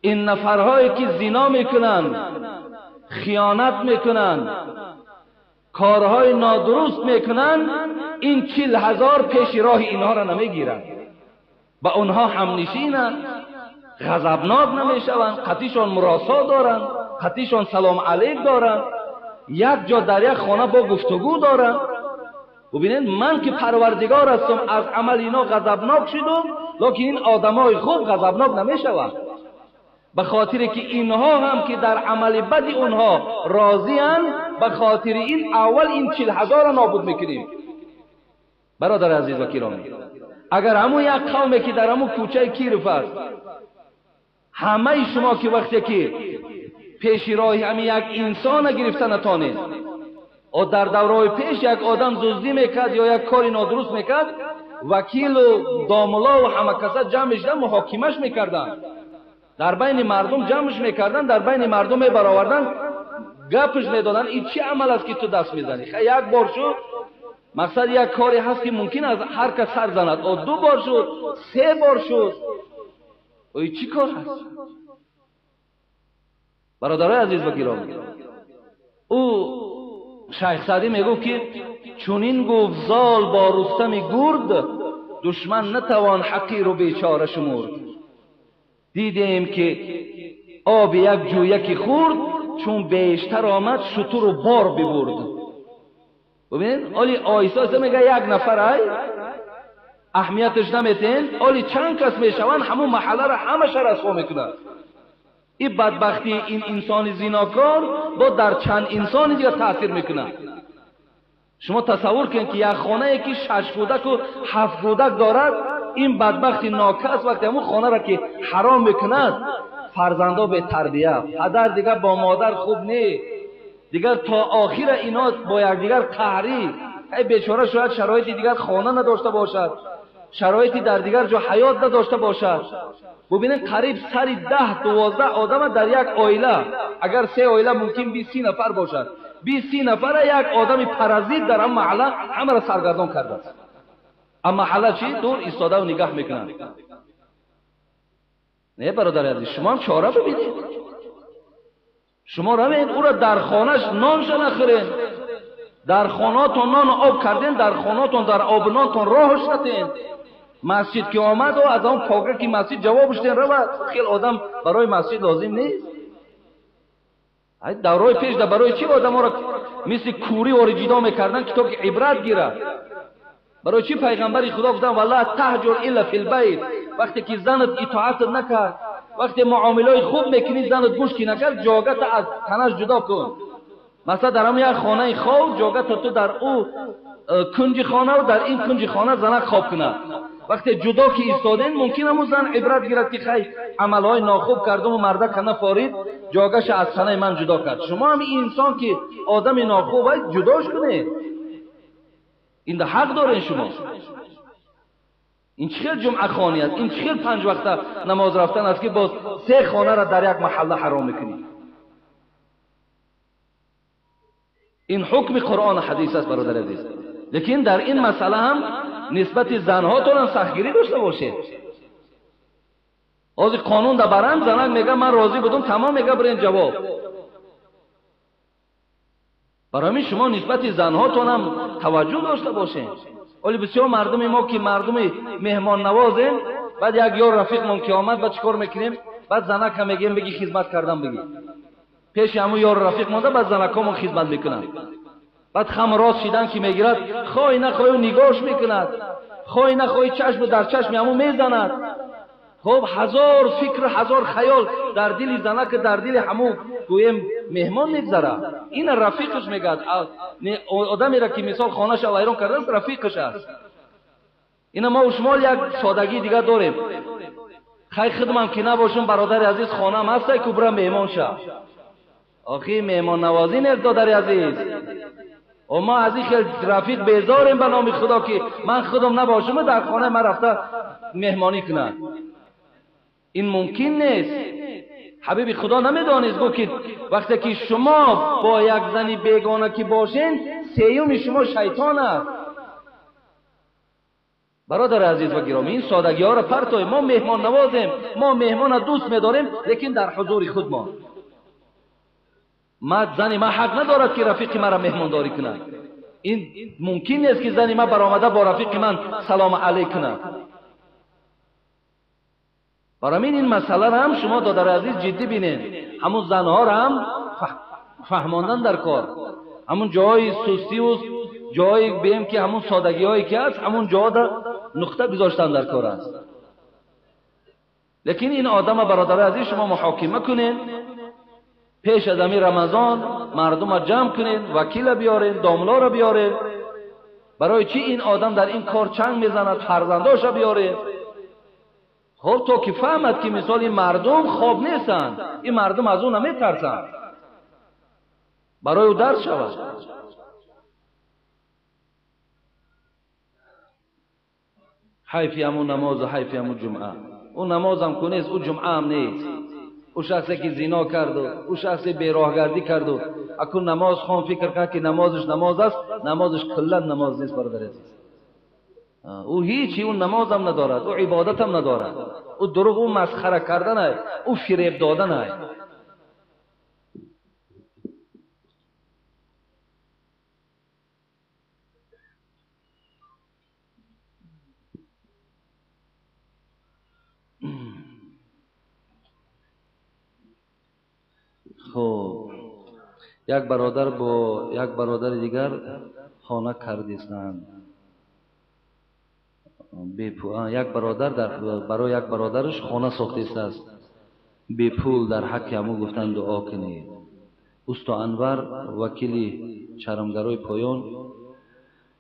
این نفرهایی که زنا میکنن، خیانت میکنن، کارهای نادرست میکنن، این 40,000 پیش راه اینها را نمیگیرن، با اونها همنشینن، غضبناک نمیشوند، قطیشان مراسا دارن، قطیشان سلام علیک دارن، یک جا در یک خانه با گفتگو دارن. ببینید من که پروردگار هستم از عمل اینا غضبناک شدم، لکن این آدمای خوب غضبناک نمیشوند، به خاطر که اینها هم که در عمل بد اونها راضی‌اند، به خاطر این اول این 40,000 را نابود میکنیم. برادر عزیز و گرامی، اگر همون یک قومی که در همون کوچه کیرف است، همه شما که وقتی که پیش راه همین یک انسان گرفته نتانید، و در دورهای پیش یک آدم دزدی میکرد یا یک کاری نادرست میکرد، وکیل و داملا و همه کسا جمع میشدن، محاکمش میکردن، در بین مردم جمعش میکردن، در بین مردم میبرآوردن، گپش میدادن این چی عمل است که تو دست میزنی؟ یک بار شد، مقصد یک کاری هست که ممکن از هر کس سر زند، او 2 بار شد، 3 بار شد، او این چی کار هست؟ برادرای عزیز و گرامی، او شیخ سعدی میگفت که چونین گفت زال با رستم گرد، دشمن نتوان حقیر و بیچاره شمرد. دیدیم که آب یک جویکی خورد، چون بیشتر آمد شتر و بار ببرد. ببینید آلی آیسا میگه یک نفر ای اهمیتش نمیتین، آلی چند کس میشوند همون محله را همه رسوا میکنند. این بدبختی این انسان زیناکار با در چند انسان دیگه تاثیر میکنه. شما تصور کنید که یک خانه که 6 کودک و 7 کودک دارد، این بدبختی ناکس وقتی همون خانه را که حرام میکند، فرزندا به تربیه، پدر دیگه با مادر خوب نی، دیگر تا آخر اینا با یکدیگر قهری. ای بیچاره شاید شرایطی دیگر خانه نداشته باشد، شرایطی در دیگر جا حیات نداشته باشد. ببینید قریب سر 10-12 آدم در یک عائله، اگر 3 عائله ممکن 20-30 نفر باشد، 20-30 نفر یک آدم پرازیت در هم محله همه را سرگردان کرده است. اما محله چی؟ دور ایستاده و نگاه میکنند. نه برادر عزیز، شما هم چاره ببینید. شما روید او را در خانهش نانش نخورین، در خانهاتون نان آب کردین، در خانهاتون در آب نانتون راهش ندین. مسجد که آمد و از آن پاکه که مسجد جوابش دین رود. خیلی آدم برای مسجد لازم نیست. دورای پیش در برای چی آدم ها را مثل کوری واری جدا میکردن که تا که عبرت گیره؟ برای چی پیغمبر خدا گفتن والله تهجر الا فی البیت؟ وقتی که زنت اطاعت نکرد، وقتی معاملای خوب میکنی زنت گوش کی نکرد، جاگت از تنش جدا کن. مثلا در هم یک خانه خواب، جاگت تو در او کنج خانه و در این کنج خانه زنک خواب کنه. وقتی جدا که ایستادین ممکن همون زن عبرت گیرد که خیلی عملهای ناخوب کردم و مردک نفارید، جاگش از تنه من جدا کرد. شما هم این انسان که آدم ناخوب باید جداش کنید. این ده حق دارین شما. این چه جمعه خانی است، این چه 5 وقت نماز رفتن است که باز 3 خانه را در یک محله حرام میکنید. این حکم قرآن و حدیث است برادر عزیز. لیکن در این مسئله هم نسبت زنهاتون هم سختگیری داشته باشید. از قانون در برند زنک میگه من راضی بودم تمام، میگه برین جواب. برای شما نسبت زنهاتون هم توجه داشته باشید. ولی بسیار مردم ما که مردم مهمان نوازیم، بعد یک یار رفیقمون که آمد بعد چیکار میکنیم؟ بعد زنک هم میگیم بگی خدمت کردم، بگی پیش همون یار رفیق مونده، بعد زنکامون خدمت میکنن. بعد خم راست شیدن که میگیرد، خواهی نخواهی نگاهش میکند، خواهی نخواهی چشم در چشم همون میزند. خب هزار فکر هزار خیال در دل زنک در دل همون گویم مهمان میگذره. این رفیقش میگد، آدمی را که مثال خانه‌اش ویران کرده است رفیقش است. Ина мо шумо як содагӣ дига дорем. Хай хидмам ки набошум, бародари азиз, хонам ҳастай ку бира меҳмон ша. Охи меҳмоннавозӣ нест, додари азиз. О мо аз ин хел рафиқ безорем ба номи Худо ки ман худам набошум дар хонаи ман рафта меҳмонӣ кунад. Ин мумкин нест. Ҳабиби Худо намедонист, гуфт ки вақте ки шумо бо як зани бегона ки бошен, сеюми шумо шайтон аст. Бародари азиз ва гиромӣ, ин содагиҳоро партоем. Мо меҳмоннавозем, мо меҳмонро дӯст медорем, лекин дар ҳузури худ мо. Зани ман ҳақ надорад ки рафиқи маро меҳмондорӣ кунад. Ин мумкин нест ки зани ман баромада бо рафиқи ман салому алайк кунад. Барои ин масъаларо ҳам шумо додари азиз ҷиддӣ бинед. Ҳамун занҳоро ҳам фаҳмондан дар кор. Ҳамун ҷоҳои сустиву ҷоҳое бем ки ҳамун содагиҳое ки ҳаст, ҳамун ҷоҳо нуқта гузоштан дар кор аст. Лекин ин одама бародари азиз шумо муҳокима кунед. Пеш аз ҳамин Рамазон мардумро ҷамъ кунед, вакила биёред, домларо биёред. Барои чӣ ин одам дар ин кор чанг мезанад, фарзандоша биёред. Хоб то ки фаҳмад ки мисол ин мардум хоб нестанд, ин мардум аз ӯ наметарсанд, барои ӯ дарс шавад. Ҳайфи ҳамун намозу ҳайфи ҳамун ҷумъа. Ӯ намозам ку нест, ӯ ҷумъаам нест. Ӯ шахсе ки зино карду, ӯ шахсе бероҳгардӣ карду, акун намоз хон, фикр кард ки намозаш намоз аст, намозаш куллан намоз нест, бародари азиз. Ӯ ҳичи, ӯ намозам надорад, ӯ ибодатам надорад, ӯ дурӯғ, ӯ масхара карданай, ӯ фиреб доданай. Хоб, як бародар бо як бародари дигар хона кардистанд. Як бародар барои як бародараш хона сохтистааст. Бепул дар ҳаққи ҳамун гуфтанд дуо кунед. Усто Анвар вакили чармгарои поён.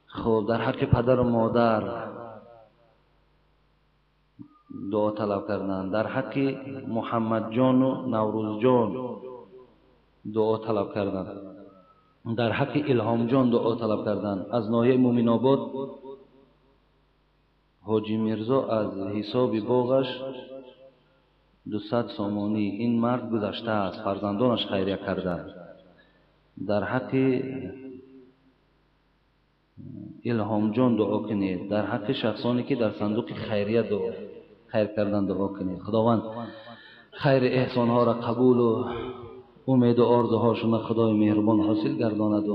Хоб, дар ҳаққи падару модар дуо талаб карданд. Дар ҳаққи Муҳаммадҷону Наврӯзҷон дуо талаб карданд. Дар ҳаққи Илҳомҷон дуо талаб карданд. Аз ноҳияи Муминобод Ҳоҷи Мирзо аз ҳисоби боғаш 200 сомонӣ. Ин мард гузаштааст, фарзандонаш хайрия карданд. Дар ҳаққи Илҳомҷон дуо кунед. Дар ҳаққи шахсоне ки дар сандуқи хайрия хайр кардан дуо кунед. Худованд хайри эҳсонҳоро қабулу умеду орзуҳошона Худои меҳрубон ҳосил гардонаду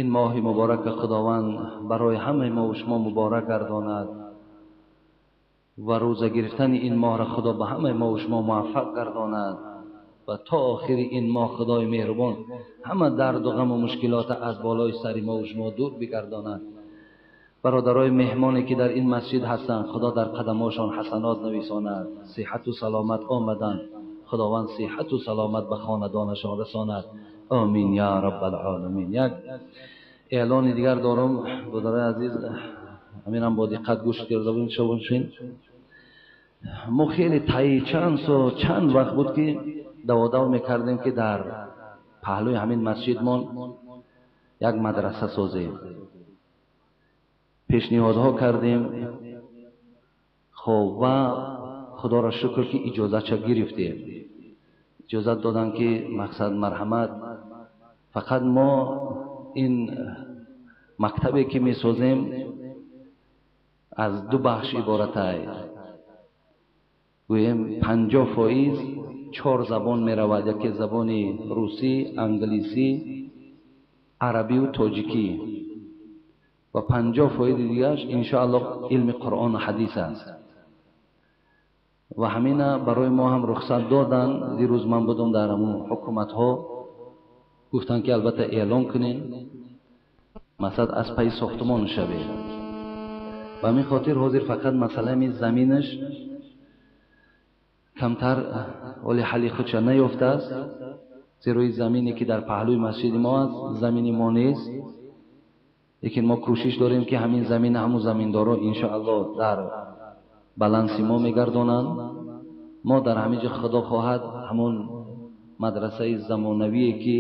ин моҳи муборака Худованд барои ҳамаи мо ва шумо муборак гардонад ва рӯза гирифтани ин моҳро Худо ба ҳамаи мо ва шумо муваффақ гардонад ва то охири ин моҳ Худои меҳрубон ҳама дарду ғаму мушкилота аз болои сари мо ва шумо дур бигардонад. Бародарои меҳмоне ки дар ин масҷид ҳастанд, Худо дар қадамҳошон ҳасанот нависонад, сиҳату саломат омаданд, Худованд сиҳату саломат ба хонадонашон расонад. Амин я раббал оламин. Як эълони дигар дорам, бародарои азиз, ҳаминам бо диққат гӯш карда бошед. Мо хеле таи чанд сол, чанд вақт буд ки даводав мекардем ки дар паҳлӯи ҳамин масҷидмон як мадраса созем. Пешниҳодҳо кардем. Хоб, ва Худоро шукр ки иҷозатша гирифтем. Иҷозат доданд ки мақсад марҳамат, фақат мо ин мактабе ки месозем аз ду бахш иборатай. Гӯем 50% 4 забон меравад, яке забони русӣ, англисӣ, арабию тоҷикӣ ва 50% дигараш иншоаллоҳ илми Қуръону ҳадис аст. Ва ҳамина барои мо ҳам рухсат доданд. Дирӯз ман будам дар ҳамун ҳукуматҳо, гуфтанд ки албатта эълон кунем, масалан аз пайи сохтумон шавед. Ба ҳамин хотир ҳозир фақат масъалаи заминаш камтар ҳоли ҳалли худша наёфтааст, зеро ин замине ки дар паҳлӯи масҷиди мо аст, замини мо нест. Лекин мо кӯшиш дорем, ки ҳамин замин ҳамун заминдоро иншоаллоҳ дар баланси мо мегардонанд. Мо дар ҳамин ҷо, худо хоҳад, ҳамун мадрасаи замонавие, ки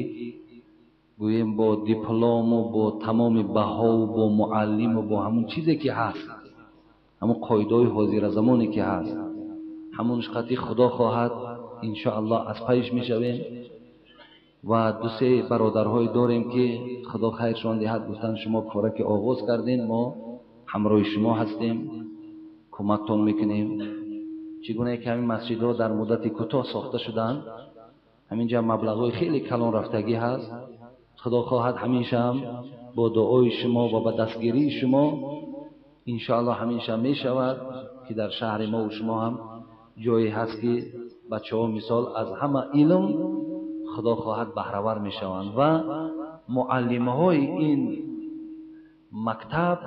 гӯем бо диплому бо тамоми баҳову бо муаллиму бо ҳамун чизе ки ҳаст, ҳамун қоидаҳои ҳозиразамоне ки ҳаст, ҳамун қати, худо хоҳад, иншоаллоҳ аз пайш мешавем. Ва ду-се бародарҳое дорем, ки худо хайршон диҳад, гуфтанд: «Шумо кора ки оғоз кардем, мо ҳамроҳи шумо ҳастем, кӯмактон мекунем». Чӣ гуна ки ҳамин масҷидҳо дар муддати кӯтоҳ сохта шуданд, ҳаминҷа маблағҳои хеле калон рафтагӣ ҳаст. Худо хоҳад, ҳамеша ҳам бо дуои шумо ва ба дастгирии шумо иншоаллоҳ ҳамеша мешавад, ки дар шаҳри мо ва шумо ҳам ҷое ҳаст, ки бачаҳо мисол аз ҳама илм, худо хоҳад, баҳравар мешаванд. Ва муаллимҳои ин мактаб,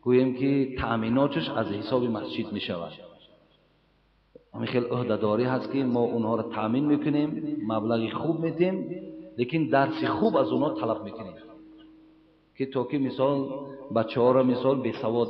гӯем ки таъминоташ аз ҳисоби масҷид мешавад. Ҳамин хел ӯҳдадорӣ ҳаст, ки мо онҳоро таъмин мекунем, маблағи хуб медиҳем, лекин дарси хуб аз онҳо талаб мекунем, ки то ки мисол бачаҳоро мисол бесавод.